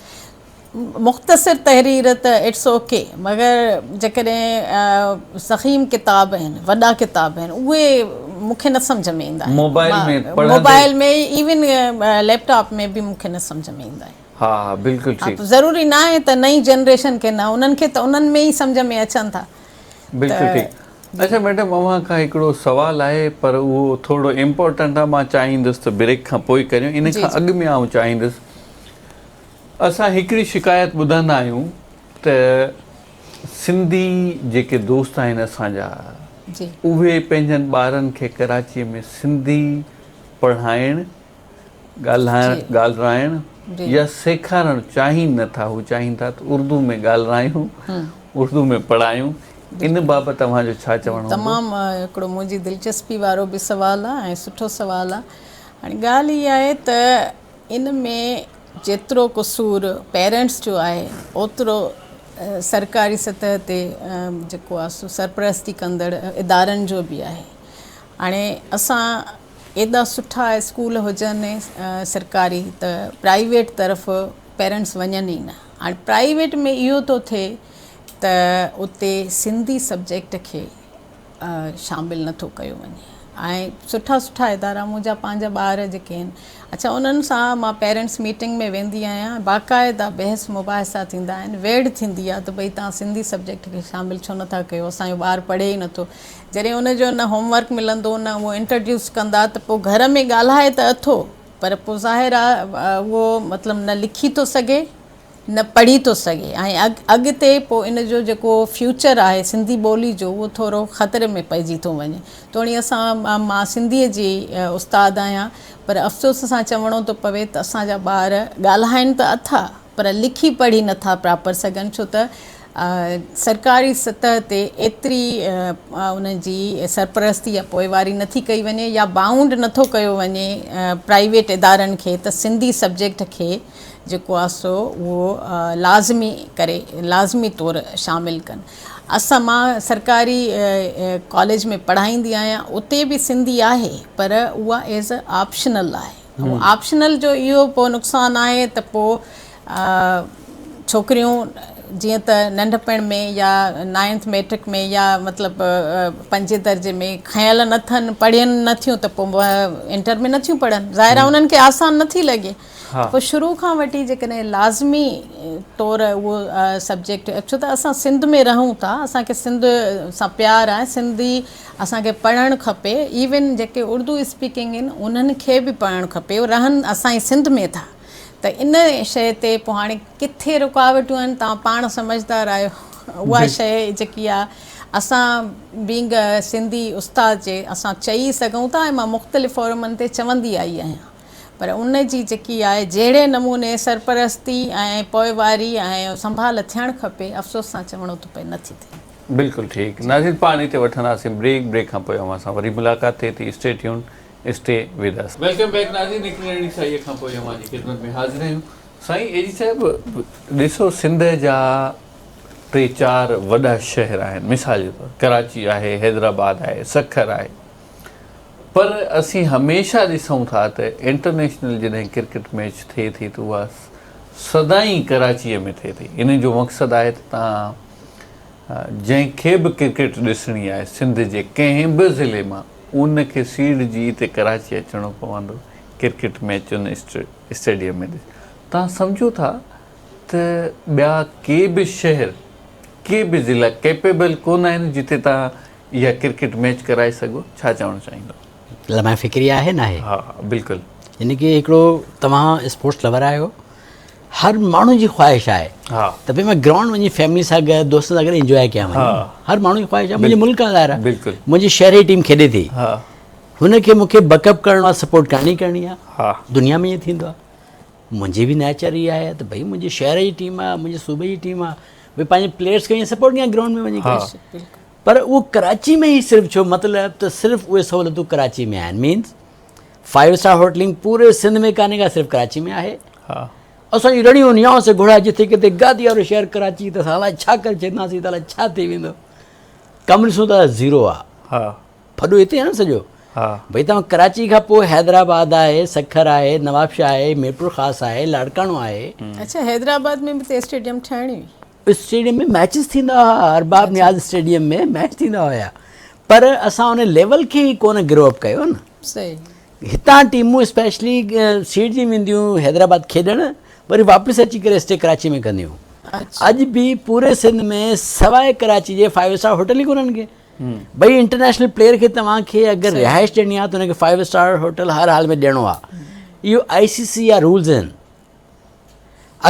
مختصر تحرير ته it's okay مگر جيڪڏهن ضخيم ڪتاب آهن وڏا ڪتاب آهن اهي مون کي نه سمجهه ۾ ايندا آهن موبائل ۾ پڙهندي موبائل ۾ ايون ليپ ٽاپ ۾ به مون کي نه سمجهه ۾ ايندا آهن. ها ها بلڪل ٺيڪ. ضروري نه آهي ته نئين جنريشن کي نه انهن کي ته انهن ۾ ئي سمجهه ۾ اچن ٿا. بلڪل ٺيڪ. اڇا ميڊم اوهان کان هڪڙو سوال آهي پر اهو ٿورو امپورٽنٽ آهي مان چاهيندس ته بريڪ کان پوء ڪريون ان کان اڳ ۾ آئون چاهيندس اسان هڪڙي شڪايت ٻڌندا آهيون ته سنڌي جيڪي دوست آهن اسان جا اهي پنهنجن ٻارن کي ڪراچي ۾ سنڌي پڙهائڻ ڳالهائڻ ڳالهرائڻ يا سيکارڻ چاهين نه ٿا هو چاهين ٿا ته اردو ۾ ڳالهرايون اردو ۾ پڙهايون ان بابت اوهان جو ڇا چوڻ هوندو؟ تمام هڪڙو منهنجي دلچسپي وارو به سوال آهي ۽ سٺو سوال آهي هاڻي ڳالهه اها آهي ته ان ۾ جيترو قصور پيرنٽس جو آهي اوترو سرڪاري سطح تي جيڪو آهي سو سرپرستي ڪندڙ ادارن جو به آهي. هاڻي اسان ايڏا سٺا اسڪول هجن سرڪاري ته پرائيويٽ طرف پيرنٽس وڃن ئي نه. هاڻي پرائيويٽ ۾ اهو ٿو ٿئي ته اتي سنڌي سبجيڪٽ کي شامل نه ٿو ڪيو وڃي ۽ سٺا سٺا ادارا منهنجا پنهنجا ٻار جيڪي آهن اڇا انهن سان مان پيرنٽس ميٽنگ ۾ ويندي آهيان باقاعده بحث مباحثا ٿيندا آهن ويڙهه ٿيندي آهي ته ڀئي توهان سنڌي سبجيڪٽ کي شامل ڇو نٿا ڪيو اسان جو ٻار پڙهي ئي نٿو جڏهن ان جو نه هوم ورڪ ملندو نه اهو انٽروڊيوس ڪندا ته پوء گهر ۾ ڳالهائي ته اٿو پر پوء ظاهر آهي اهو مطلب نه لکي ٿو سگهي نه پڙهي ٿو سگهي ۽ اڳتي پوء ان جو جيڪو فيوچر آهي سنڌي ٻولي جو اهو ٿورو خطري ۾ پئجي ٿو وڃي. توڻي اسان مان سنڌي جي استاد آهيان پر افسوس سان چوڻو ٿو پوي ته اسان جا ٻار ڳالهائن ته اٿا پر لکي پڙهي نٿا پراپر سگهن ڇو ته سرڪاري سطح تي ايتري انهن جي سرپرستي يا پوئواري نٿي ڪئي وڃي يا بائونڊ نٿو ڪيو وڃي پرائيويٽ ادارن کي ته سنڌي سبجيڪٽ کي جيڪو آ سو اهو لازمي ڪري لازمي طور شامل ڪن. اسان مان سرڪاري ڪاليج ۾ پڙهائيندي آهيان اتي به سنڌي آهي پر اها ايز اي آپشنل آهي آپشنل جو اهو پوء نقصان آهي ته پوء ڇوڪريون جيئن ته ننڍپڻ ۾ يا نائنٿ ميٽرڪ ۾ يا مطلب پنجين درجي ۾ کنيل نه اٿن پڙهين نه ٿيون ته پوء انٽر ۾ نه ٿيون پڙهن ظاهر آهي انهن کي آسان نه ٿي لڳي پوء شروع کان وٺي جيڪڏهن لازمي طور اهو سبجيڪٽ ڇو ته اسان سنڌ ۾ رهون ٿا اسان کي سنڌ سان پيار آهي سنڌي اسان کي پڙهڻ کپي ايون جيڪي اردو اسپيڪنگ آهن انهن کي به پڙهڻ کپي رهن اسان جي سنڌ ۾ ٿا ته ان شيء تي پوء هاڻي ڪٿي رڪاوٽون آهن توهان پاڻ سمجهدار آهيو اها شيء جيڪي آهي اسان بينگ سنڌي استاد جي اسان چئي سگهون ٿا ۽ مان مختلف فورمن تي چوندي آئي آهيان پر ان جي جيڪي آهي جهڙي نموني سرپرستي ۽ پوئواري ۽ سنڀال ٿيڻ کپي افسوس سان چوڻو ٿو پئي نه ٿي ٿئي. بلڪل ٺيڪ ناظرين پاڻ هتي وٺنداسين بريڪ بريڪ کان پوء اوهان سان وري ملاقات ٿئي ٿي stay tuned stay with us. Welcome back ناظرين هڪ ننڍڙي سائيء کان پوء اوهان جي خدمت ۾ حاضر آهيون سائين اي جي صاحب ڏسو سنڌ جا ٽي چار وڏا شهر آهن مثال جي طور ڪراچي آهي حيدرآباد آهي سکر آهي پر اسين هميشه ڏسون ٿا ته انٽرنيشنل جڏهن ڪرڪيٽ ميچ ٿئي ٿي ته اها سدائين ڪراچيء ۾ ٿئي ٿي. ان جو مقصد آهي ته توهان جنهن کي به ڪرڪيٽ ڏسڻي آهي سنڌ جي ڪنهن به ضلعي مان ان کي سيڙجي اتي ڪراچي اچڻو پوندو ڪرڪيٽ ميچ ان اسٽيڊيم ۾ ڏس. توهان سمجهو ٿا ته ٻيا ڪي به شهر ڪي به ضلعا ڪيپيبل ڪونه آهن جتي توهان اها ڪرڪيٽ ميچ ڪرائي سگهو ڇا چوڻ چاهيندو؟ لمحه فڪري آهي ناهي؟ ها بلڪل. يعني ڪي هڪڙو توهان اسپورٽس لور آهيو هر ماڻهو جي خواهش آهي ته ڀئي مان گرائونڊ وڃي فيملي سان گڏ دوستن سان گڏ انجواء ڪيان وڃي هر ماڻهو جي خواهش آهي منهنجي ملڪ آهي ظاهر آهي بلڪل منهنجي شهر جي ٽيم کيڏي ٿي هن کي مونکي بڪ اپ ڪرڻو آهي سپورٽ ڪرڻي ڪرڻي آهي دنيا ۾ ائين ٿيندو آهي منهنجي به نيچر اها آهي ته ڀئي منهنجي شهر جي ٽيم آهي منهنجي صوبي جي ٽيم آهي ڀئي پنهنجي پليئرس کي ائين سپورٽ ڪيان گرائونڊ ۾ وڃي ڪري پر اهو ڪراچي ۾ ئي صرف ڇو مطلب ته صرف اهي سهولتون ڪراچي ۾ آهن مينس فائيو اسٽار هوٽلنگ پوري سنڌ ۾ ڪانهي ڪا صرف ڪراچي ۾ آهي. اسان جون رڙيون نياء سي گهوڙا جٿي ڪٿي گادي وارو شهر ڪراچي ته اسان الائي ڇا ڪري ڇڏينداسين ته الائي ڇا ٿي ويندو. ڪم ڏسون ته زيرو آ. ڦڏو هتي آ نه سڄو. ڀئي توهان ڪراچي کان پوء حيدرآباد آهي، سکر آهي، نوابشاهه آهي، ميرپورخاص آهي، لاڙڪاڻو آهي. اڇا حيدرآباد ۾ به ته اسٽيڊيم ٺاهڻي هئي. اسٽيڊيم ۾ ميچز ٿيندا هئا، ارباب نياز اسٽيڊيم ۾ ميچ ٿيندا هيا پر اسان ان ليول کي ئي ڪونه گرو اپ ڪيو نه. صحيح. هتان ٽيمون اسپيشلي سيڙجي وينديون حيدرآباد کيڏڻ وري واپس اچي ڪري اسٽي ڪراچي ۾ ڪنديون. اڄ به پوري سنڌ ۾ سواء ڪراچي جي فائيو اسٽار هوٽل ئي ڪونهن ڪي. ڀئي انٽرنيشنل پليئر کي توهان کي اگر رهائش ڏيڻي آهي ته ان کي فائيو اسٽار هوٽل هر حال ۾ ڏيڻو آهي. اهو آء سي سي جا رولز آهن.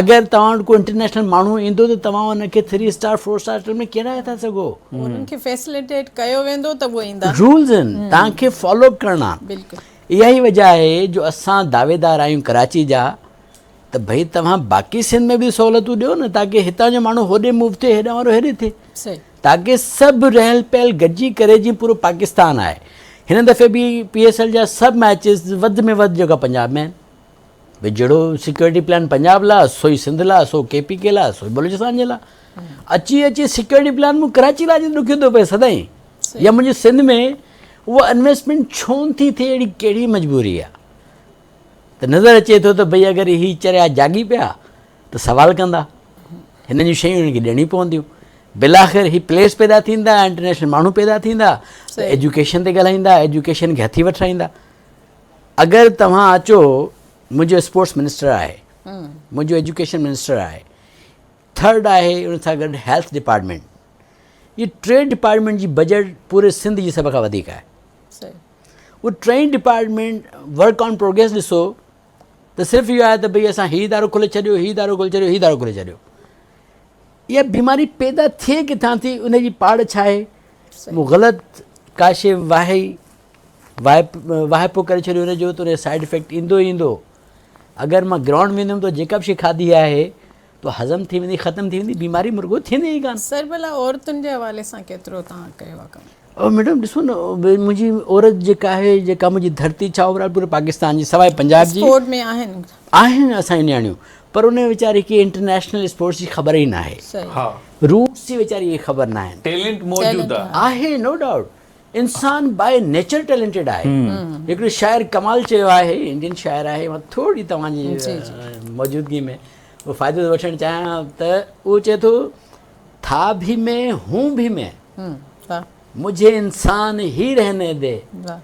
اگر توهان وٽ ڪو انٽرنيشنل ماڻهو ايندو ته توهان ان کي 3 اسٽار 4 اسٽار هوٽل ۾ ڪيئن رهائي ٿا سگهو. انهن کي فيسليٽيٽ ڪيو ويندو ته اهي ايندا. رولز آهن توهان کي فالو اپ ڪرڻا. بلڪل. اها ئي وجه آهي جو اسان دعويدار آهيون ڪراچي جا ته ڀئي توهان باقي سنڌ ۾ به سهولتون ڏيو نه تاڪه هتان جو ماڻهو هوڏي موو ٿئي هيڏانهن وارو هيڏي ٿئي. صحيح. تاڪه سڀ رهيل پيل گڏجي ڪري جيئن پورو پاڪستان آهي. هن دفعي به پي ايس ايل جا سڀ ميچز وڌ ۾ وڌ جيڪا پنجاب ۾ آهن. ڀئي جهڙو سيڪيورٽي پلان پنجاب لا سو ئي سنڌ لا سو ڪي پي ڪي لا سو ئي بلوچستان جي لا اچي اچي سيڪيورٽي پلان مون ڪراچي لا ڏکيو ٿو پئي سدائين يا منهنجي سنڌ ۾ اها انويسٽمينٽ ڇو نٿي ٿئي اهڙي ڪهڙي مجبوري آ ته نظر اچي ٿو ته ڀئي اگر هي چريا جاڳي پيا ته سوال ڪندا هنن جون شيون هنن کي ڏيڻيون پونديون بالاخر هي پليئرس پيدا ٿيندا انٽرنيشنل ماڻهو پيدا ٿيندا ته ايجوڪيشن تي ڳالهائيندا ايجوڪيشن کي هٿي وٺرائيندا اگر توهان اچو منهنجو اسپورٽس منسٽر آهي منهنجو ايجوڪيشن منسٽر آهي ٿرڊ آهي ان سان گڏ هيلٿ ڊپارٽمينٽ هي ٽي ڊپارٽمينٽ جي بجيٽ پوري سنڌ جي سڀ کان وڌيڪ آهي اهو ٽئي ڊپارٽمينٽ ورڪ آن پروگريس ڏسو ته صرف اهو آهي ته ڀئي اسان هي ادارو کولي ڇڏيو هي ادارو کولي ڇڏيو هي ادارو کولي ڇڏيو اها بيماري پيدا ٿئي ڪٿان ٿي ان جي پاڙ ڇا آهي مون غلط ڪا شي واهي واهپو ڪري ڇڏيو ان جو ته ان جو سائيڊ افيڪٽ ايندو ئي ايندو. اگر مان گرائونڊ ۾ ويندم ته جيڪا به شيء کاڌي آهي ته هضم ٿي ويندي ختم ٿي ويندي بيماري مرڳو ٿيندي ئي ڪانه. سر ڀلا عورتن جي حوالي سان ڪيترو توهان ڪيو آهي ڪم؟ او ميڊم ڏسو نه منهنجي عورت جيڪا آهي جيڪا منهنجي ڌرتي ڇا اوور آل پوري پاڪستان جي سواء پنجاب جي اسپورٽ ۾ آهن آهن اسان جون نياڻيون پر ان ويچاري کي انٽرنيشنل اسپورٽس جي خبر ئي ناهي روٽس جي ويچاري کي خبر ناهن ٽيلنٽ موجود آهي نو ڊائوٽ انسان باء نيچر ٽيلنٽيڊ آهي. هڪڙو شاعر ڪمال چيو آهي، انڊين شاعر آهي، مان ٿوري توهان جي موجودگي ۾ اهو فائدو ٿو وٺڻ چاهيان ته اهو چئي ٿو ٿا ڀي مين هون ڀي مين مجھي انسان هي رهني the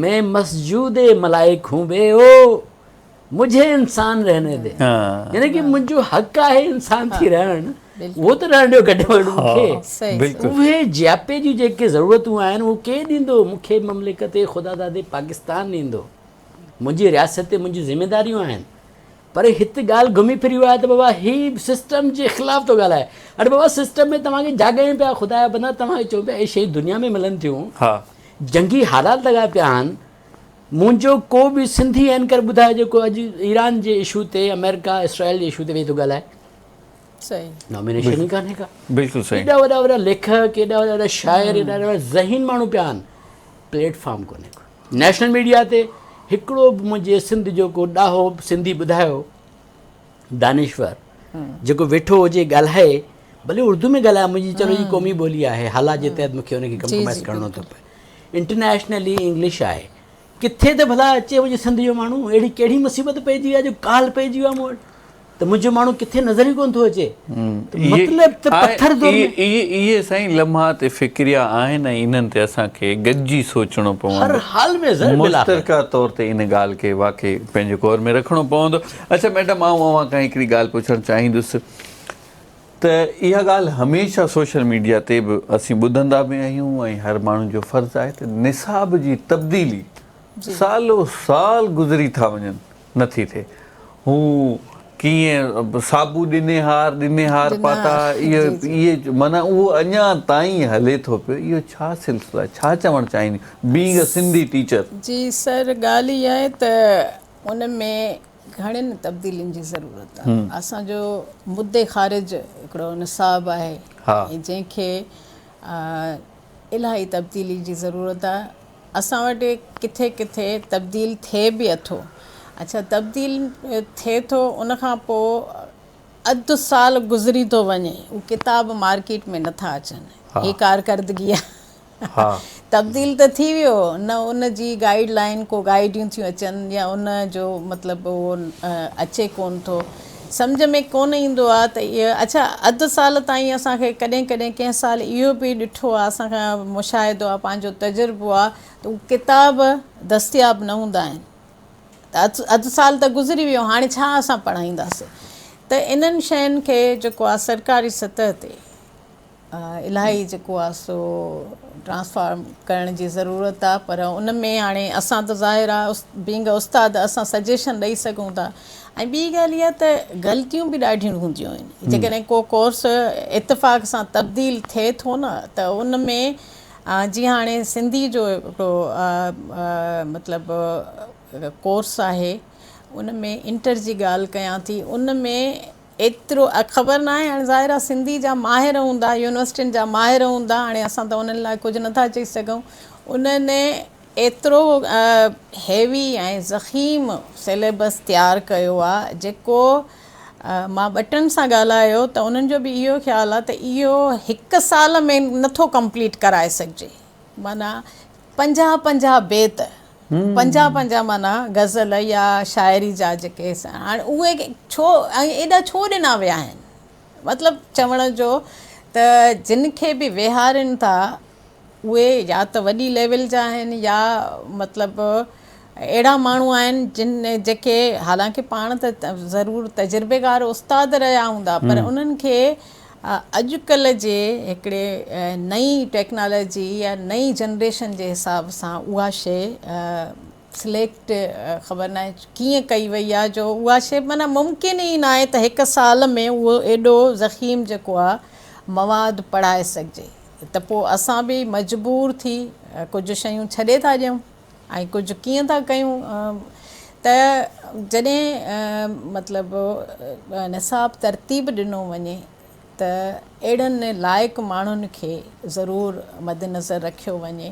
مين مسجود ملائڪ هون بي او مجھي انسان رهني the يعني ڪي منهنجو حق آهي انسان ٿي رهڻ اهو ته رهڻ ڏيو گهٽ ۾ گهٽ مون کي اهي جياپي جون جيڪي ضرورتون آهن اهو ڪير ڏيندو مون کي مملڪت خدا دادي پاڪستان ڏيندو منهنجي رياست تي منهنجون ذميداريون آهن پر هت ڳالهه گهمي ڦري آهي ته بابا هي سسٽم جي خلاف ٿو ڳالهائي اڙي بابا سسٽم ۾ توهان کي جاڳايون پيا خدا جا بندا توهان کي چئون پيا اهي شيون دنيا ۾ ملن ٿيون جنگي حالات لڳا پيا آهن منهنجو ڪو به سنڌي اينڪر ٻڌايو جيڪو اڄ ايران جي اشو تي آمريڪا اسرائيل جي اشو تي ويهي ٿو ڳالهائي. صحيح. نامينيشن ئي ڪانهي ڪا. بلڪل صحيح. ايڏا وڏا وڏا ليکڪ ايڏا وڏا وڏا شاعر ايڏا وڏا وڏا ذهين ماڻهو پيا آهن پليٽ فارم ڪونهي ڪو. نيشنل ميڊيا تي هڪڙو به منهنجي سنڌ جو ڪو ڏاهو سنڌي ٻڌايو دانشور جيڪو ويٺو هجي ڳالهائي ڀلي اردو ۾ ڳالهائي منهنجي چلو هي قومي ٻولي آهي حالات جي تحت مونکي ان کي ڪمپرومائز ڪرڻو ٿو پئي انٽرنيشنلي انگلش آهي ڪٿي ته ڀلا اچي منهنجي سنڌ جو ماڻهو اهڙي ڪهڙي مصيبت پئجي وئي آهي جو ڪال پئجي ويو آهي مون وٽ ته منهنجو ماڻهو ڪٿي نظر ئي ڪونه ٿو اچي مطلب ته پٿر دور ۾ اهي سائين لمحات فڪريا آهن ۽ انهن تي اسان کي گڏجي سوچڻو پوندو هر حال ۾ سر مشترڪه طور تي ان ڳالهه کي واقعي پنهنجي غور ۾ رکڻو پوندو اڇا ميڊم آئون اوهان کان هڪڙي ڳالهه پڇڻ چاهيندس ته اها ڳالهه هميشه سوشل ميڊيا تي به اسين ٻڌندا به آهيون ۽ هر ماڻهو جو فرض آهي ته نصاب جي تبديلي سالو سال گذري ٿا وڃن نٿي ٿئي هو ڪيئن صابو ڏني هار ڏني هار پاتا اهي اهي معنيٰ اهو اڃا تائين هلي ٿو پيو اهو ڇا سلسلو آهي ڇا چوڻ چاهينديون بينگ ا سنڌي ٽيچر. جي سر ڳالهه اها آهي ته ان ۾ گهڻين تبديلين جي ضرورت آهي. اسان جو مدي خارج هڪڙو نصاب آهي جنهن کي الاهي تبديلي جي ضرورت آهي. اسان وٽ ڪٿي ڪٿي تبديل ٿئي به اٿو. اڇا تبديل ٿئي ٿو ان کان پوء اڌ سال گذري ٿو وڃي اهي ڪتاب مارڪيٽ ۾ نٿا اچن. هي ڪارڪردگي آهي. تبديل ته ٿي ويو نه ان جي گائيڊ لائين ڪو گائيڊيون ٿيون اچن يا ان جو مطلب اهو اچي ڪون ٿو سمجهه ۾ ڪون ايندو آ ته اهو اڇا اڌ سال تائين اسان کي ڪڏهن ڪڏهن ڪنهن سال اهو به ڏٺو آ اسان کان مشاهدو آ پنهنجو تجربو آ ته اهي ڪتاب دستياب نه هوندا آهن ته اڌ سال ته گذري ويو هاڻي ڇا اسان پڙهائينداسين ته انهن شين کي جيڪو آ سرڪاري سطح تي الاهي جيڪو آ سو ٽرانسفارم ڪرڻ جي ضرورت آ پر ان ۾ هاڻي اسان ته ظاهر آ بينگ ا استاد اسان سجيشن ڏئي سگهون ٿا ۽ ٻي ڳالهه اها ته غلطيون به ڏاڍيون هونديون آهن جيڪڏهن ڪو ڪورس اتفاق سان تبديل ٿئي ٿو نه ته ان ۾ جيئن هاڻي سنڌي جو هڪڙو مطلب ڪورس آهي ان ۾ انٽر جي ڳالهه ڪيان ٿي ان ۾ ايترو خبر ناهي هاڻي ظاهر آهي سنڌي جا ماهر هوندا يونيورسٽين جا ماهر هوندا هاڻي اسان ته انهن لاء ڪجهه نٿا چئي سگهون انهن ايترو هيوي ۽ ضخيم سليبس تيار ڪيو آهي جيڪو مان ٻه ٽن سان ڳالهايو ته انهن جو به اهو خيال آهي ته اهو هڪ سال ۾ نٿو ڪمپليٽ ڪرائي سگهجي معنيٰ 50 50 بيت 50 50 معنيٰ غزل يا شاعري جا جيڪي هاڻي اهي ڇو ۽ ايڏا ڇو ڏنا ويا آهن مطلب چوڻ جو ته جن کي به ويهارين ٿا اهي يا ته وڏي ليول جا آهن يا مطلب اهڙا ماڻهو آهن جن جيڪي حالانڪه پاڻ ته ضرور تجربيڪار استاد رهيا هوندا پر انهن کي اڄڪلهه جي هڪڙي نئين ٽيڪنالاجي يا نئين جنريشن جي حساب سان اها شيء سليڪٽ خبر ناهي ڪيئن ڪئي وئي آهي جو اها شيء معنيٰ ممڪن ئي ناهي ته هڪ سال ۾ اهو ايڏو ضخيم جيڪو آهي مواد پڙهائي سگهجي ته پوء اسان به مجبور ٿي ڪجهه شيون ڇڏي ٿا ڏيون ۽ ڪجهه ڪيئن ٿا ڪيون ته جڏهن مطلب نصاب ترتيب ڏنو وڃي ته اهڙن لائق ماڻهن کي ضرور مدنظر رکيو وڃي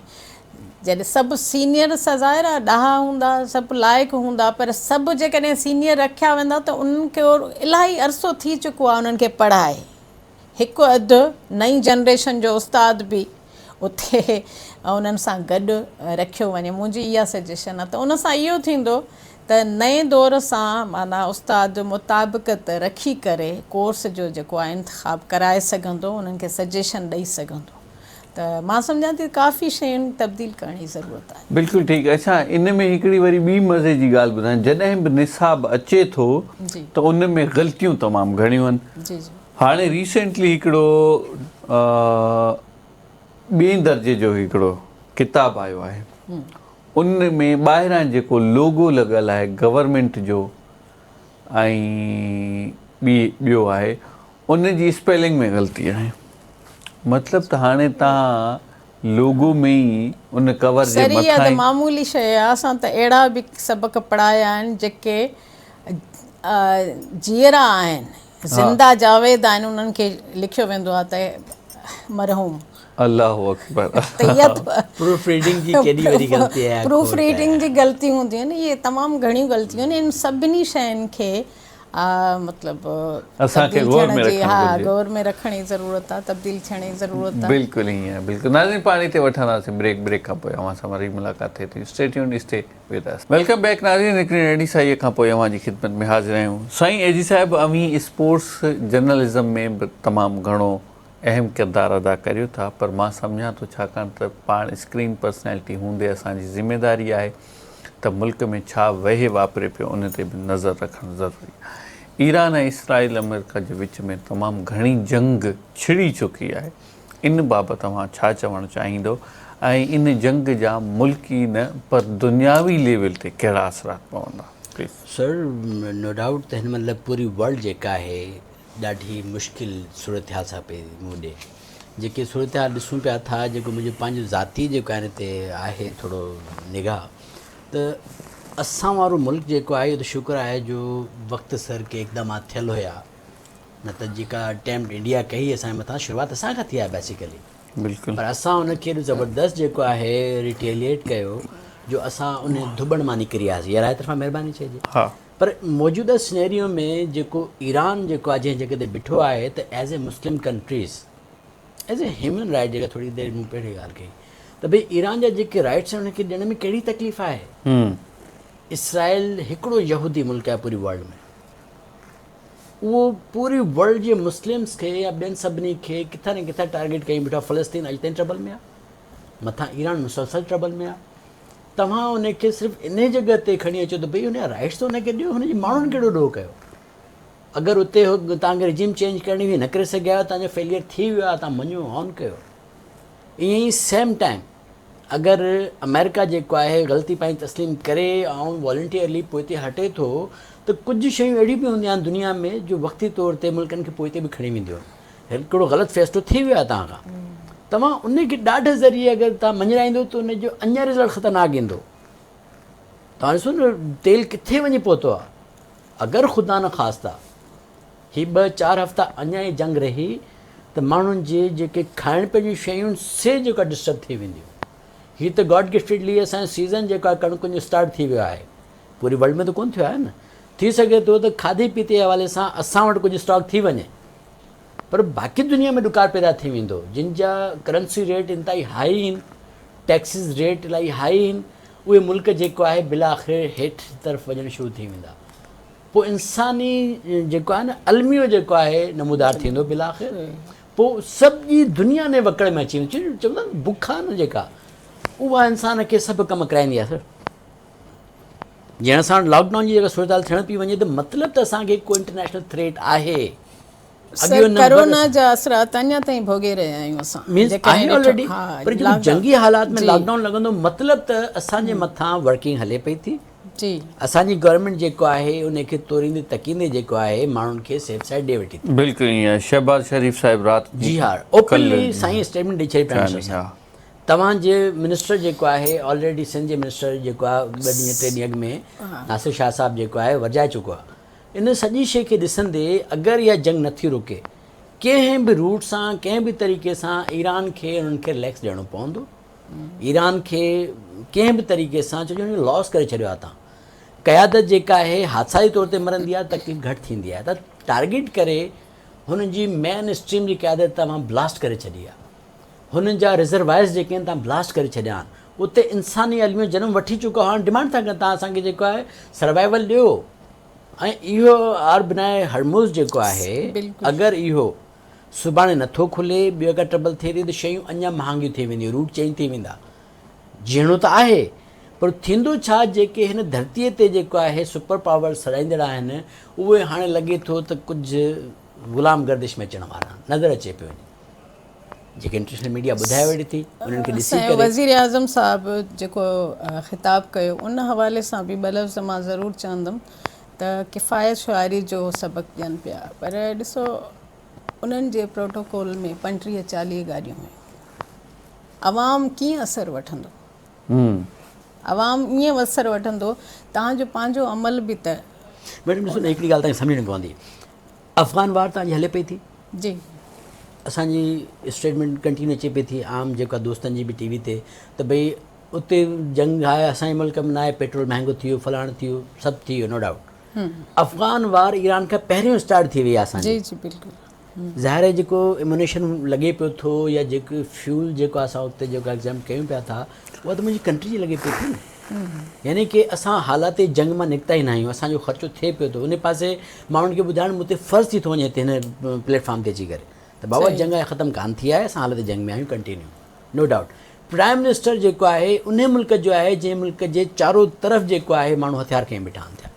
جڏهن سڀ سينئر ظاهر آهي ڏاها هوندا سڀ لائق هوندا پر سڀ جيڪڏهن سينئر رکيا ويندا ته انهن کي الاهي عرصو ٿي چڪو آهي انهن کي پڙهائي هڪ اڌ نئين جنريشن جو استاد به اتي انهن سان گڏ رکيو وڃي منهنجي اها سجيشن آهي ته ان سان اهو ٿيندو ته نئين دور سان معنيٰ استاد مطابقت رکي ڪري ڪورس جو جيڪو آهي انتخاب ڪرائي سگهندو انهن کي سجيشن ڏئي سگهندو ته مان سمجهان ٿي ڪافي شين تبديل ڪرڻ جي ضرورت آهي. بلڪل ٺيڪ اڇا ان ۾ هڪڙي وري ٻي مزي جي ڳالهه ٻڌايان جڏهن به نصاب اچي ٿو ته ان ۾ غلطيون تمام گهڻيون آهن جي جي. هاڻي ريسينٽلي هڪڙو ٻئي درجي جو هڪڙو ڪتاب آيو آهي ان ۾ ٻاهران جيڪو لوگو لڳل آهي گورنمينٽ جو ۽ ٻي ٻيو آهي ان جي اسپيلنگ ۾ غلطي آهي مطلب ته هاڻي تان لوگو ۾ ئي ان ڪور جي سر اها مٿان ته ئي معمولي شيء آهي اسان ته اهڙا به سبق پڙهايا آهن جيڪي جيئرا آهن زنده جاويد آهن انهن کي لکيو ويندو آهي ته مرحوم. الله اڪبر. ته اها ته پروف ريڊنگ جي ڪيڏي وڏي غلطي آهي. پروف ريڊنگ جي غلطي هونديون آهن اهي تمام گهڻيون غلطيون آهن ان سڀني شين کي مطلب اسان کي تبديل غور ٿيڻ ۾ جي رکڻ ها گهرجي. غور ۾ رکڻ جي ضرورت آهي تبديل ٿيڻ جي ضرورت آهي. بلڪل ائين آهي بلڪل ناظرين پاڻ هتي وٺنداسين بريڪ بريڪ کان پوء اوهان سان وري ملاقات ٿئي ٿي stay tuned stay with us. Welcome back ناظرين هڪڙي ننڍي سائيء کان پوء اوهان جي خدمت ۾ حاضر آهيون. سائين اي جي صاحب اوهين اسپورٽس جرنلزم ۾ به تمام گهڻو اهم ڪردار ادا ڪريو ٿا پر مان سمجهان ٿو ڇاڪاڻ ته پاڻ اسڪرين پرسنالٽي هوندي اسان جي ذميواري آهي ته ملڪ ۾ ڇا وهي واپري پيو ان تي به نظر رکڻ ضروري آهي. ايران ۽ اسرائيل آمريڪا جي وچ ۾ تمام گهڻي جنگ ڇڙي چڪي آهي ان بابت اوهان ڇا چوڻ چاهيندو ۽ ان جنگ جا ملڪي نه پر دنياوي ليول تي ڪهڙا اثرات پوندا پليز. سر نو ڊائوٽ ته هن مهل پوري ورلڊ جيڪا آهي ڏاڍي مشڪل صورتحال سان پئي منهن ڏي جيڪي صورتحال ڏسون پيا ٿا جيڪو منهنجو پنهنجو ذاتي جيڪو آهي تي آهي ٿورو نگاهه ته اسان وارو ملڪ جيڪو آهي اهو ته شڪر آهي جو وقت سر ڪي اقدامات ٿيل هيا نه ته جيڪا اٽيمپٽ انڊيا ڪئي اسان جي مٿان شروعات اسان کان ٿي آهي بيسيڪلي. بلڪل. پر اسان ان کي ايڏو زبردست جيڪو آهي ريٽيليئيٽ ڪيو جو اسان ان ڌٻڻ مان نڪري آياسين. اها راء طرفان مهرباني چئجي. ها. پر موجوده سنيريو ۾ جيڪو ايران جيڪو آهي جنهن جڳهه تي بيٺو آهي ته as a Muslim countries as a human right جيڪا ٿوري دير مون پهرين ڳالهه ڪئي ته ڀئي ايران جا جيڪي رائٽس آهن انهن کي ڏيڻ ۾ ڪهڙي تڪليف آهي. اسرائيل هڪڙو يهودي ملڪ آهي پوري ورلڊ ۾. اهو پوري ورلڊ جي مسلمز کي يا ٻين سڀني کي ڪٿان نه ڪٿان ٽارگيٽ ڪيون بيٺو آهي. فلسطين اڄ تائين ٽربل ۾ آهي، مٿان ايران مسلسل ٽربل ۾ آهي. توهان ان کي صرف انهي جڳهه تي کڻي اچو ته ڀئي ان جا رائٽس ته ان کي ڏيو، هن جي ماڻهن ڪهڙو ڏوهه ڪيو؟ اگر اتي توهان کي رجيم چينج ڪرڻي هئي نه ڪري سگهيا آهيو، توهان جو فيليئر ٿي ويو آهي، توهان مڃو آن ڪيو. ائين ئي سيم ٽائيم اگر آمريڪا جيڪو آهي غلطي پنهنجي تسليم ڪري ۽ والنٽيئرلي پوئتي هٽي ٿو ته ڪجهه شيون اهڙيون به هونديون آهن دنيا ۾ جو وقتي طور تي ملڪن کي پوئتي به کڻي وينديون آهن. هڪڙو غلط فيصلو ٿي ويو آهي توهان کان، توهان ان کي ڏاڍ ذريعي اگر توهان مڃرائيندو ته ان جو اڃا رزلٽ خطرناڪ ايندو. توهان ڏسو نه تيل ڪٿي وڃي پهتو آهي. اگر خدا نخواسته هي ٻه چار هفتا اڃا هي جنگ رهي ته ماڻهن جي جيڪي کائڻ پيئڻ جون شيون آهن سي جيڪا ڊسٽرب ٿي وينديون. هي ته گاڊ گفٽيڊلي اسان جو سيزن جيڪو آهي ڪڻڪن جو اسٽارٽ ٿي ويو آهي، پوري ورلڊ ۾ ته ڪونه ٿيو آهي نه. ٿي سگهي ٿو ته کاڌي پيتي جي حوالي سان اسان وٽ ڪجهه اسٽاڪ ٿي وڃي پر باقي دنيا ۾ ڏڪار پيدا ٿي ويندو، جن جا ڪرنسي ريٽ انتهائي هائي آهن، ٽيڪسز ريٽ الاهي هائي آهن، اهي ملڪ جيڪو آهي بلاآخر هيٺ طرف وڃڻ شروع ٿي ويندا. پوء انساني جيڪو آهي نه الميو جيڪو آهي نمودار ٿيندو بلاخر پوء سڄي دنيا ۾ وڪڙ ۾ اچي ويندي. چوندا آهن بک آهي نه جيڪا اها انسان کي سڀ ڪم ڪرائيندي آهي سر. جيئن اسان وٽ لاڪ ڊائون جي جيڪا صورتحال ٿيڻ پئي وڃي ته مطلب ته اسان کي ڪو انٽرنيشنل ٿريٽ آهي. سر ڪرونا جا اثرات اڃا تائين ڀوڳي رهيا آهيون اسان. مينز آهي آلريڊي پر جيڪو جنگي حالات ۾ لاڪ ڊائون لڳندو مطلب ته اسان جي مٿان ورڪنگ هلي پئي ٿي. جي. اسان جي گورنمينٽ جيڪو آهي ان کي توريندي تڪيندي جيڪو آهي ماڻهن کي سيف سائيڊ ڏي وٺي ٿي. بلڪل ائين آهي شهباز شريف صاحب رات جي ها اوپنلي سائين اسٽيٽمينٽ ڏئي ڇڏي پرائم منسٽر صاحب توهان جي منسٽر جيڪو آهي آلريڊي سنڌ جي منسٽر جيڪو آهي ٻه ڏينهن ٽي ڏينهن اڳ ۾ ناصر شاهه صاحب جيڪو آهي ورجائي چڪو آهي ان سڄي شي کي ڏسندي اگر اها جنگ نٿي رڪي ڪنهن به روٽ سان ڪنهن به طريقي سان ايران کي انهن کي رليڪس ڏيڻو پوندو ايران کي ڪنهن به طريقي سان ڇو جو هن لاس ڪري ڇڏيو آهي تان قيادت جيڪا آهي حادثاتي طور تي مرندي آهي تڪليف گهٽ ٿيندي آهي ته ٽارگيٽ ڪري هن جي مين اسٽريم جي قيادت توهان بلاسٽ ڪري ڇڏي آهي هن جا ريزروائرز جيڪي آهن تان بلاسٽ ڪري ڇڏيا آهن اتي انساني الميو جنم وٺي چڪو هاڻ ڊمانڊ ٿا ڪن تان اسان کي جيڪو آهي سروائيول ڏيو ۽ اهو آر بنائي هرمز جيڪو آهي اگر اهو سڀاڻي نٿو کلي، ٻيو ڪا ٽربل ٿئي ٿي ته شيون اڃا مهانگيون ٿي وينديون، روٽ چينج ٿي ويندا. جيئڻو ته آهي، پر ٿيندو ڇا جيڪي هن ڌرتيء تي جيڪو آهي سپر پاور سڏائيندڙ آهن، اهي هاڻي لڳي ٿو ته ڪجهه غلام گردش ۾ اچڻ وارا آهن، نظر اچي پيو وڃي. جيڪي انٽرنيشنل ميڊيا ٻڌائي ويٺي ٿي، انهن کي ڏسي ڪري. وزيراعظم صاحب جيڪو خطاب ڪيو، ان حوالي سان به ٻه لفظ مان ضرور چوندم ته ڪفايت شعاري جو سبق ڏين پيا پر ڏسو انهن جي پروٽوڪول ۾ 35 40 گاڏيون هيون عوام ڪيئن اثر وٺندو عوام ائين اثر وٺندو توهان جو پنهنجو عمل به ته. ميڊم ڏسو نه هڪڙي ڳالهه توهان کي سمجهڻي پوندي افغان وار توهان جي هلي پئي ٿي جي اسان جي اسٽيٽمينٽ ڪنٽينيو اچي پئي ٿي عام جيڪا دوستن جي به ٽي وي تي ته ڀئي اتي جنگ آهي اسان جي ملڪ ۾ ناهي پيٽرول مهانگو ٿي ويو فلاڻ ٿي ويو سڀ ٿي ويو نو ڊائوٽ افغان وار ايران کان پهريون اسٽارٽ ٿي وئي آهي اسان جي جي بلڪل ظاهر آهي جيڪو ايمونيشن لڳي پيو ٿو يا جيڪو فيول جيڪو اسان اتي جيڪو ايگزام ڪيون پيا ٿا اها ته منهنجي ڪنٽري جي لڳي پئي ٿي نه يعني ڪي اسان حالات جنگ مان نڪتا ئي نه آهيون اسان جو خرچو ٿئي پيو ٿو ان پاسي ماڻهن کي ٻڌائڻ مون تي فرض ٿي ٿو وڃي هتي هن پليٽ فارم تي اچي ڪري ته بابا جنگ ختم ڪانه ٿي آهي اسان حالت جنگ ۾ آهيون continue no doubt prime minister جيڪو آهي انهي ملڪ جو آهي جنهن ملڪ جي چارو طرف جيڪو آهي ماڻهو هٿيار کنئي بيٺا آهن ٿيا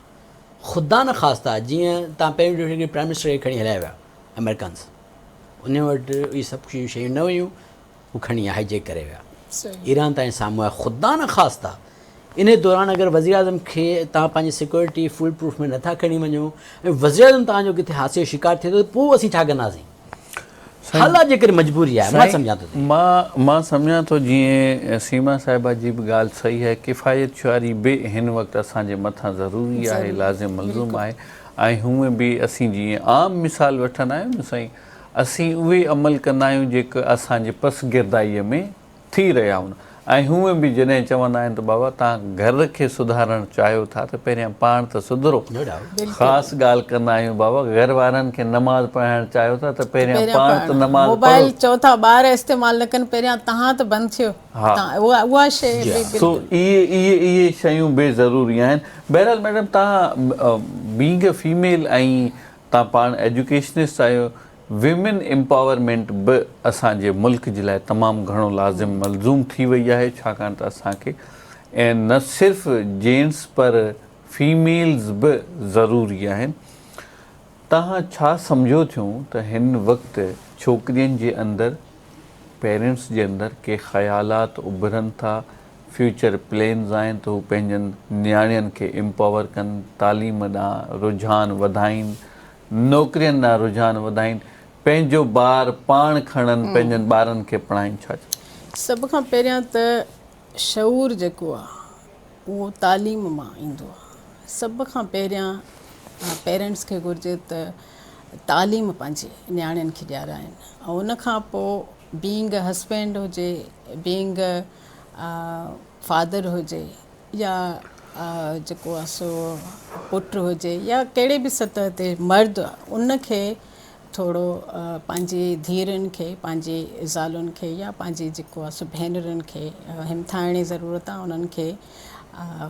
خدا نخواسته جيئن تان پهريون ڏٺو ڪي پرائم منسٽر کي کڻي هليا ويا آمريڪنز انهي وٽ اهي سڀ شيون نه هيون هو کڻي هائي جيڪ ڪري ويا ايران تائين سامهون آهي خدا نخواسته انهي دوران اگر وزيراعظم کي توهان پنهنجي سيڪيورٽي فول پروف ۾ نٿا کڻي وڃو ۽ وزيراعظم توهان جو ڪٿي حادثي جو شڪار ٿئي ٿو ته پوء اسين ڇا ڪنداسين؟ حالات جي ڪري مجبوري آهي مان سمجهان ٿو. مان مان سمجهان ٿو جيئن سيما صاحبه جي به ڳالهه صحيح آهي ڪفايت شعاري به هن وقت اسان جي مٿان ضروري آهي لازم ملزوم آهي ۽ هونئن به اسين جيئن عام مثال وٺندا آهيون نه سائين اسين اهي عمل ڪندا آهيون جيڪي اسان جي پسگردائيء ۾ ٿي رهيا هوندا ۽ هونئن به جڏهن چوندا آهن ته بابا توهان گهر کي سڌارڻ چاهيو ٿا ته پهريان پاڻ ته سڌرو. خاص ڳالهه ڪندا آهيون بابا گهر وارن کي نماز پڙهائڻ چاهيو ٿا ته پهريان پاڻ ته نماز پڙهو. موبائل چئو ٿا ٻار استعمال نه ڪن پهريان توهان ته بند ٿيو اها شيء به بلڪل. سو اهي اهي اهي شيون به ضروري آهن. بهرحال ميڊم توهان بينگ ا فيميل ۽ توهان پاڻ ايجوڪيشنسٽ آهيو ويمن امپاورمينٽ به اسان جي ملڪ جي لاء تمام گهڻو لازم ملزوم ٿي وئي آهي ڇاڪاڻ ته اسان کي نه صرف جينٽس پر فيميلز به ضروري آهن توهان ڇا سمجهو ٿيون ته هن وقت ڇوڪرين جي اندر پيرنٽس جي اندر ڪي خيالات اڀرن ٿا فيوچر پلينز آهن ته هو پنهنجن نياڻين کي امپاور ڪن تعليم ڏانهن رجحان وڌائين نوڪرين ڏانهن رجحان وڌائين، پنهنجو بار پاڻ کڻن، پنهنجن ٻارن کي پڙهائين ڇا چوندو؟ سڀ کان پهريان ته شعور جيڪو آ اهو تعليم مان ايندو آ. سڀ کان پهريان پيرنٽس کي گهرجي ته تعليم پنهنجي نياڻين کي ڏيارائين ۽ ان کان پوء بينگ ا هسبينڊ هجي بينگ ا فادر هجي يا جيڪو آ سو پٽ هجي يا ڪهڙي به سطح تي مرد ان کي ٿورو پنهنجي ڌيئرن کي پنهنجي زالن کي يا پنهنجي جيڪو آ سو ڀينرن کي همٿائڻ جي ضرورت آ انهن کي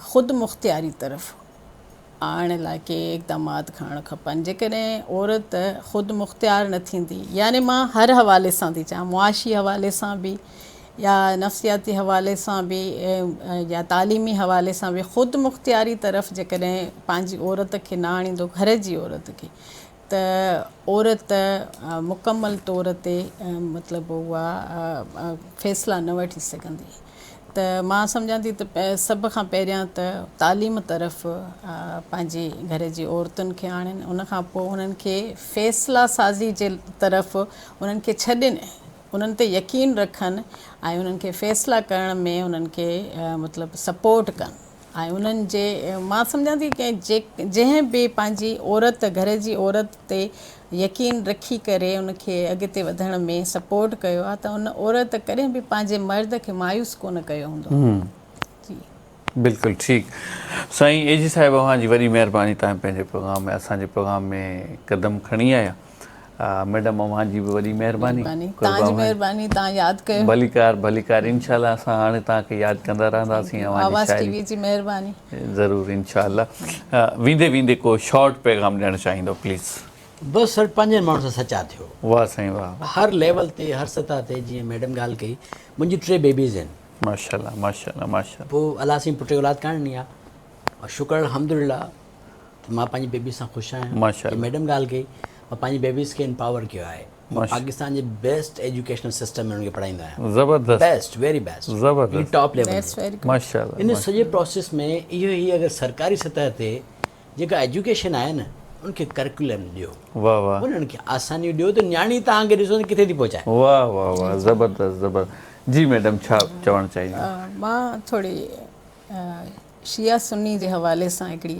خود مختياري طرف آڻڻ لاء ڪي اقدامات کڻڻ کپن جيڪڏهن عورت خود مختيار نه ٿيندي يعني مان هر حوالي سان ٿي چوان معاشي حوالي سان به يا نفسياتي حوالي سان به يا تعليمي حوالي سان به خود مختياري طرف جيڪڏهن پنهنجي عورت کي نه آڻيندو گهر جي عورت کي ته عورت مڪمل طور تي مطلب اها فيصلا نه وٺي سگهندي ته مان سمجهان ٿي ته سڀ کان پهريان ته تعليم طرف پنهنجي گهر جي عورتن کي آڻين ان کان پوء انهن کي فيصلا سازي جي طرف انهن کي ڇڏين انهن تي يقين رکن ۽ انهن کي فيصلا ڪرڻ ۾ انهن کي مطلب سپورٽ ڪن ۽ انهن جي مان سمجهان ٿي ڪنهن جنهن به پنهنجي عورت گهر جي عورت تي يقين رکي ڪري ان کي اڳتي وڌڻ ۾ سپورٽ ڪيو آهي ته ان عورت ڪڏهن به پنهنجي مرد کي مايوس ڪونه ڪيو هوندو جي. بلڪل ٺيڪ سائين اي جي صاحب اوهان جي وڏي مهرباني توهان پنهنجي پروگرام ۾ اسان جي پروگرام ۾ قدم کڻي آيا ميڊم اوهان جي به وڏي مهرباني توهان جي مهرباني توهان ياد ڪيو ڀليڪار ڀليڪار انشاء الله اسان هاڻي توهان کي ياد ڪندا رهنداسين اوهان جي شاعري آواز ٽي وي جي مهرباني ضرور انشاء الله ويندي ويندي ڪو شارٽ پيغام ڏيڻ چاهيندو پليز. بس سر پنهنجن ماڻهن سان سچا ٿيو. واه سائين واه. هر ليول تي هر سطح تي جيئن ميڊم ڳالهه ڪئي منهنجي 3 بيبيز آهن. ماشاءالله ماشاءالله ماشاءالله. پوء الله سائين پٽ اولاد ڪانه ڏني آ شڪر الحمدلله ته مان پنهنجي بيبيز سان خوش آهيان. ماشاءالله. ميڊم ڳالهه ڪئي مان پنهنجي بيبيز کي امپاور ڪيو آهي. مان پاڪستان جي بيسٽ ايجوڪيشنل سسٽم ۾ انهن کي پڙهائيندو آهيان. زبردست. بيسٽ ويري بيسٽ. زبردست. Top level That's very good. ماشاءالله. ان سڄي پروسيس ۾ اهو هي اگر سرڪاري سطح تي جيڪا ايجوڪيشن آهي نه ان کي ڪريڪولم ڏيو. واه واه. انهن کي آسانيون ڏيو ته نياڻي توهان کي ڏسو ته ڪٿي ٿي پهچائي. واه واه واه زبردست زبردست جي ميڊم ڇا چوڻ چاهينديون. مان ٿوري شيعه سني جي حوالي سان هڪڙي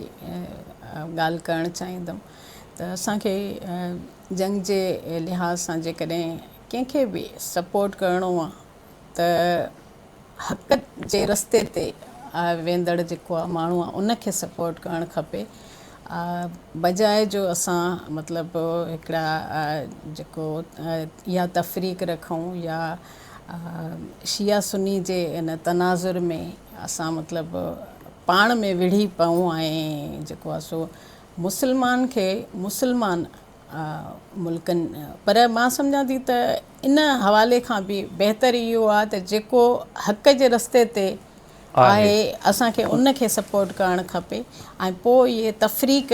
ڳالهه ڪرڻ چاهيندم ته اسان کي جنگ جي لحاظ سان جيڪڏهن ڪنهن کي به سپورٽ ڪرڻو آ ته حق جي رستي تي ويندڙ جيڪو آ ماڻهو آ ان کي سپورٽ ڪرڻ کپي بجاء جو اسان مطلب هڪڙا جيڪو اها تفريق رکون يا شيعه سني جي ان تناظر ۾ اسان مطلب پاڻ ۾ وڙهي پئون ۽ جيڪو آهي سو مسلمان کي مسلمان ملڪن پر مان سمجهان ٿي ته ان حوالي کان به بهتر اهو آهي ته جيڪو حق جي رستي تي آهي اسان کي ان کي سپورٽ ڪرڻ کپي ۽ پوء اهي تفريق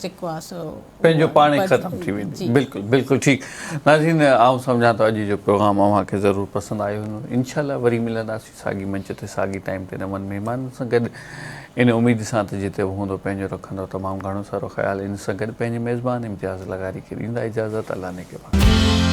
جيڪو آهي سو پنهنجو پاڻ ئي ختم ٿي ويندي. بلڪل بلڪل ٺيڪ ناظرين آئون سمجهان ٿو اڄ جو پروگرام اوهان کي ضرور پسند آيو هوندو انشاء الله وري ملنداسين ساڳي منچ تي ساڳي ٽائيم تي نون مهمانن سان گڏ ان اميد سان ته جتي به هوندو پنهنجو رکندو تمام گهڻو سارو خيال ان سان گڏ پنهنجي ميزبان امتياز لغاري کي ڏيندا اجازت الله نگهبان.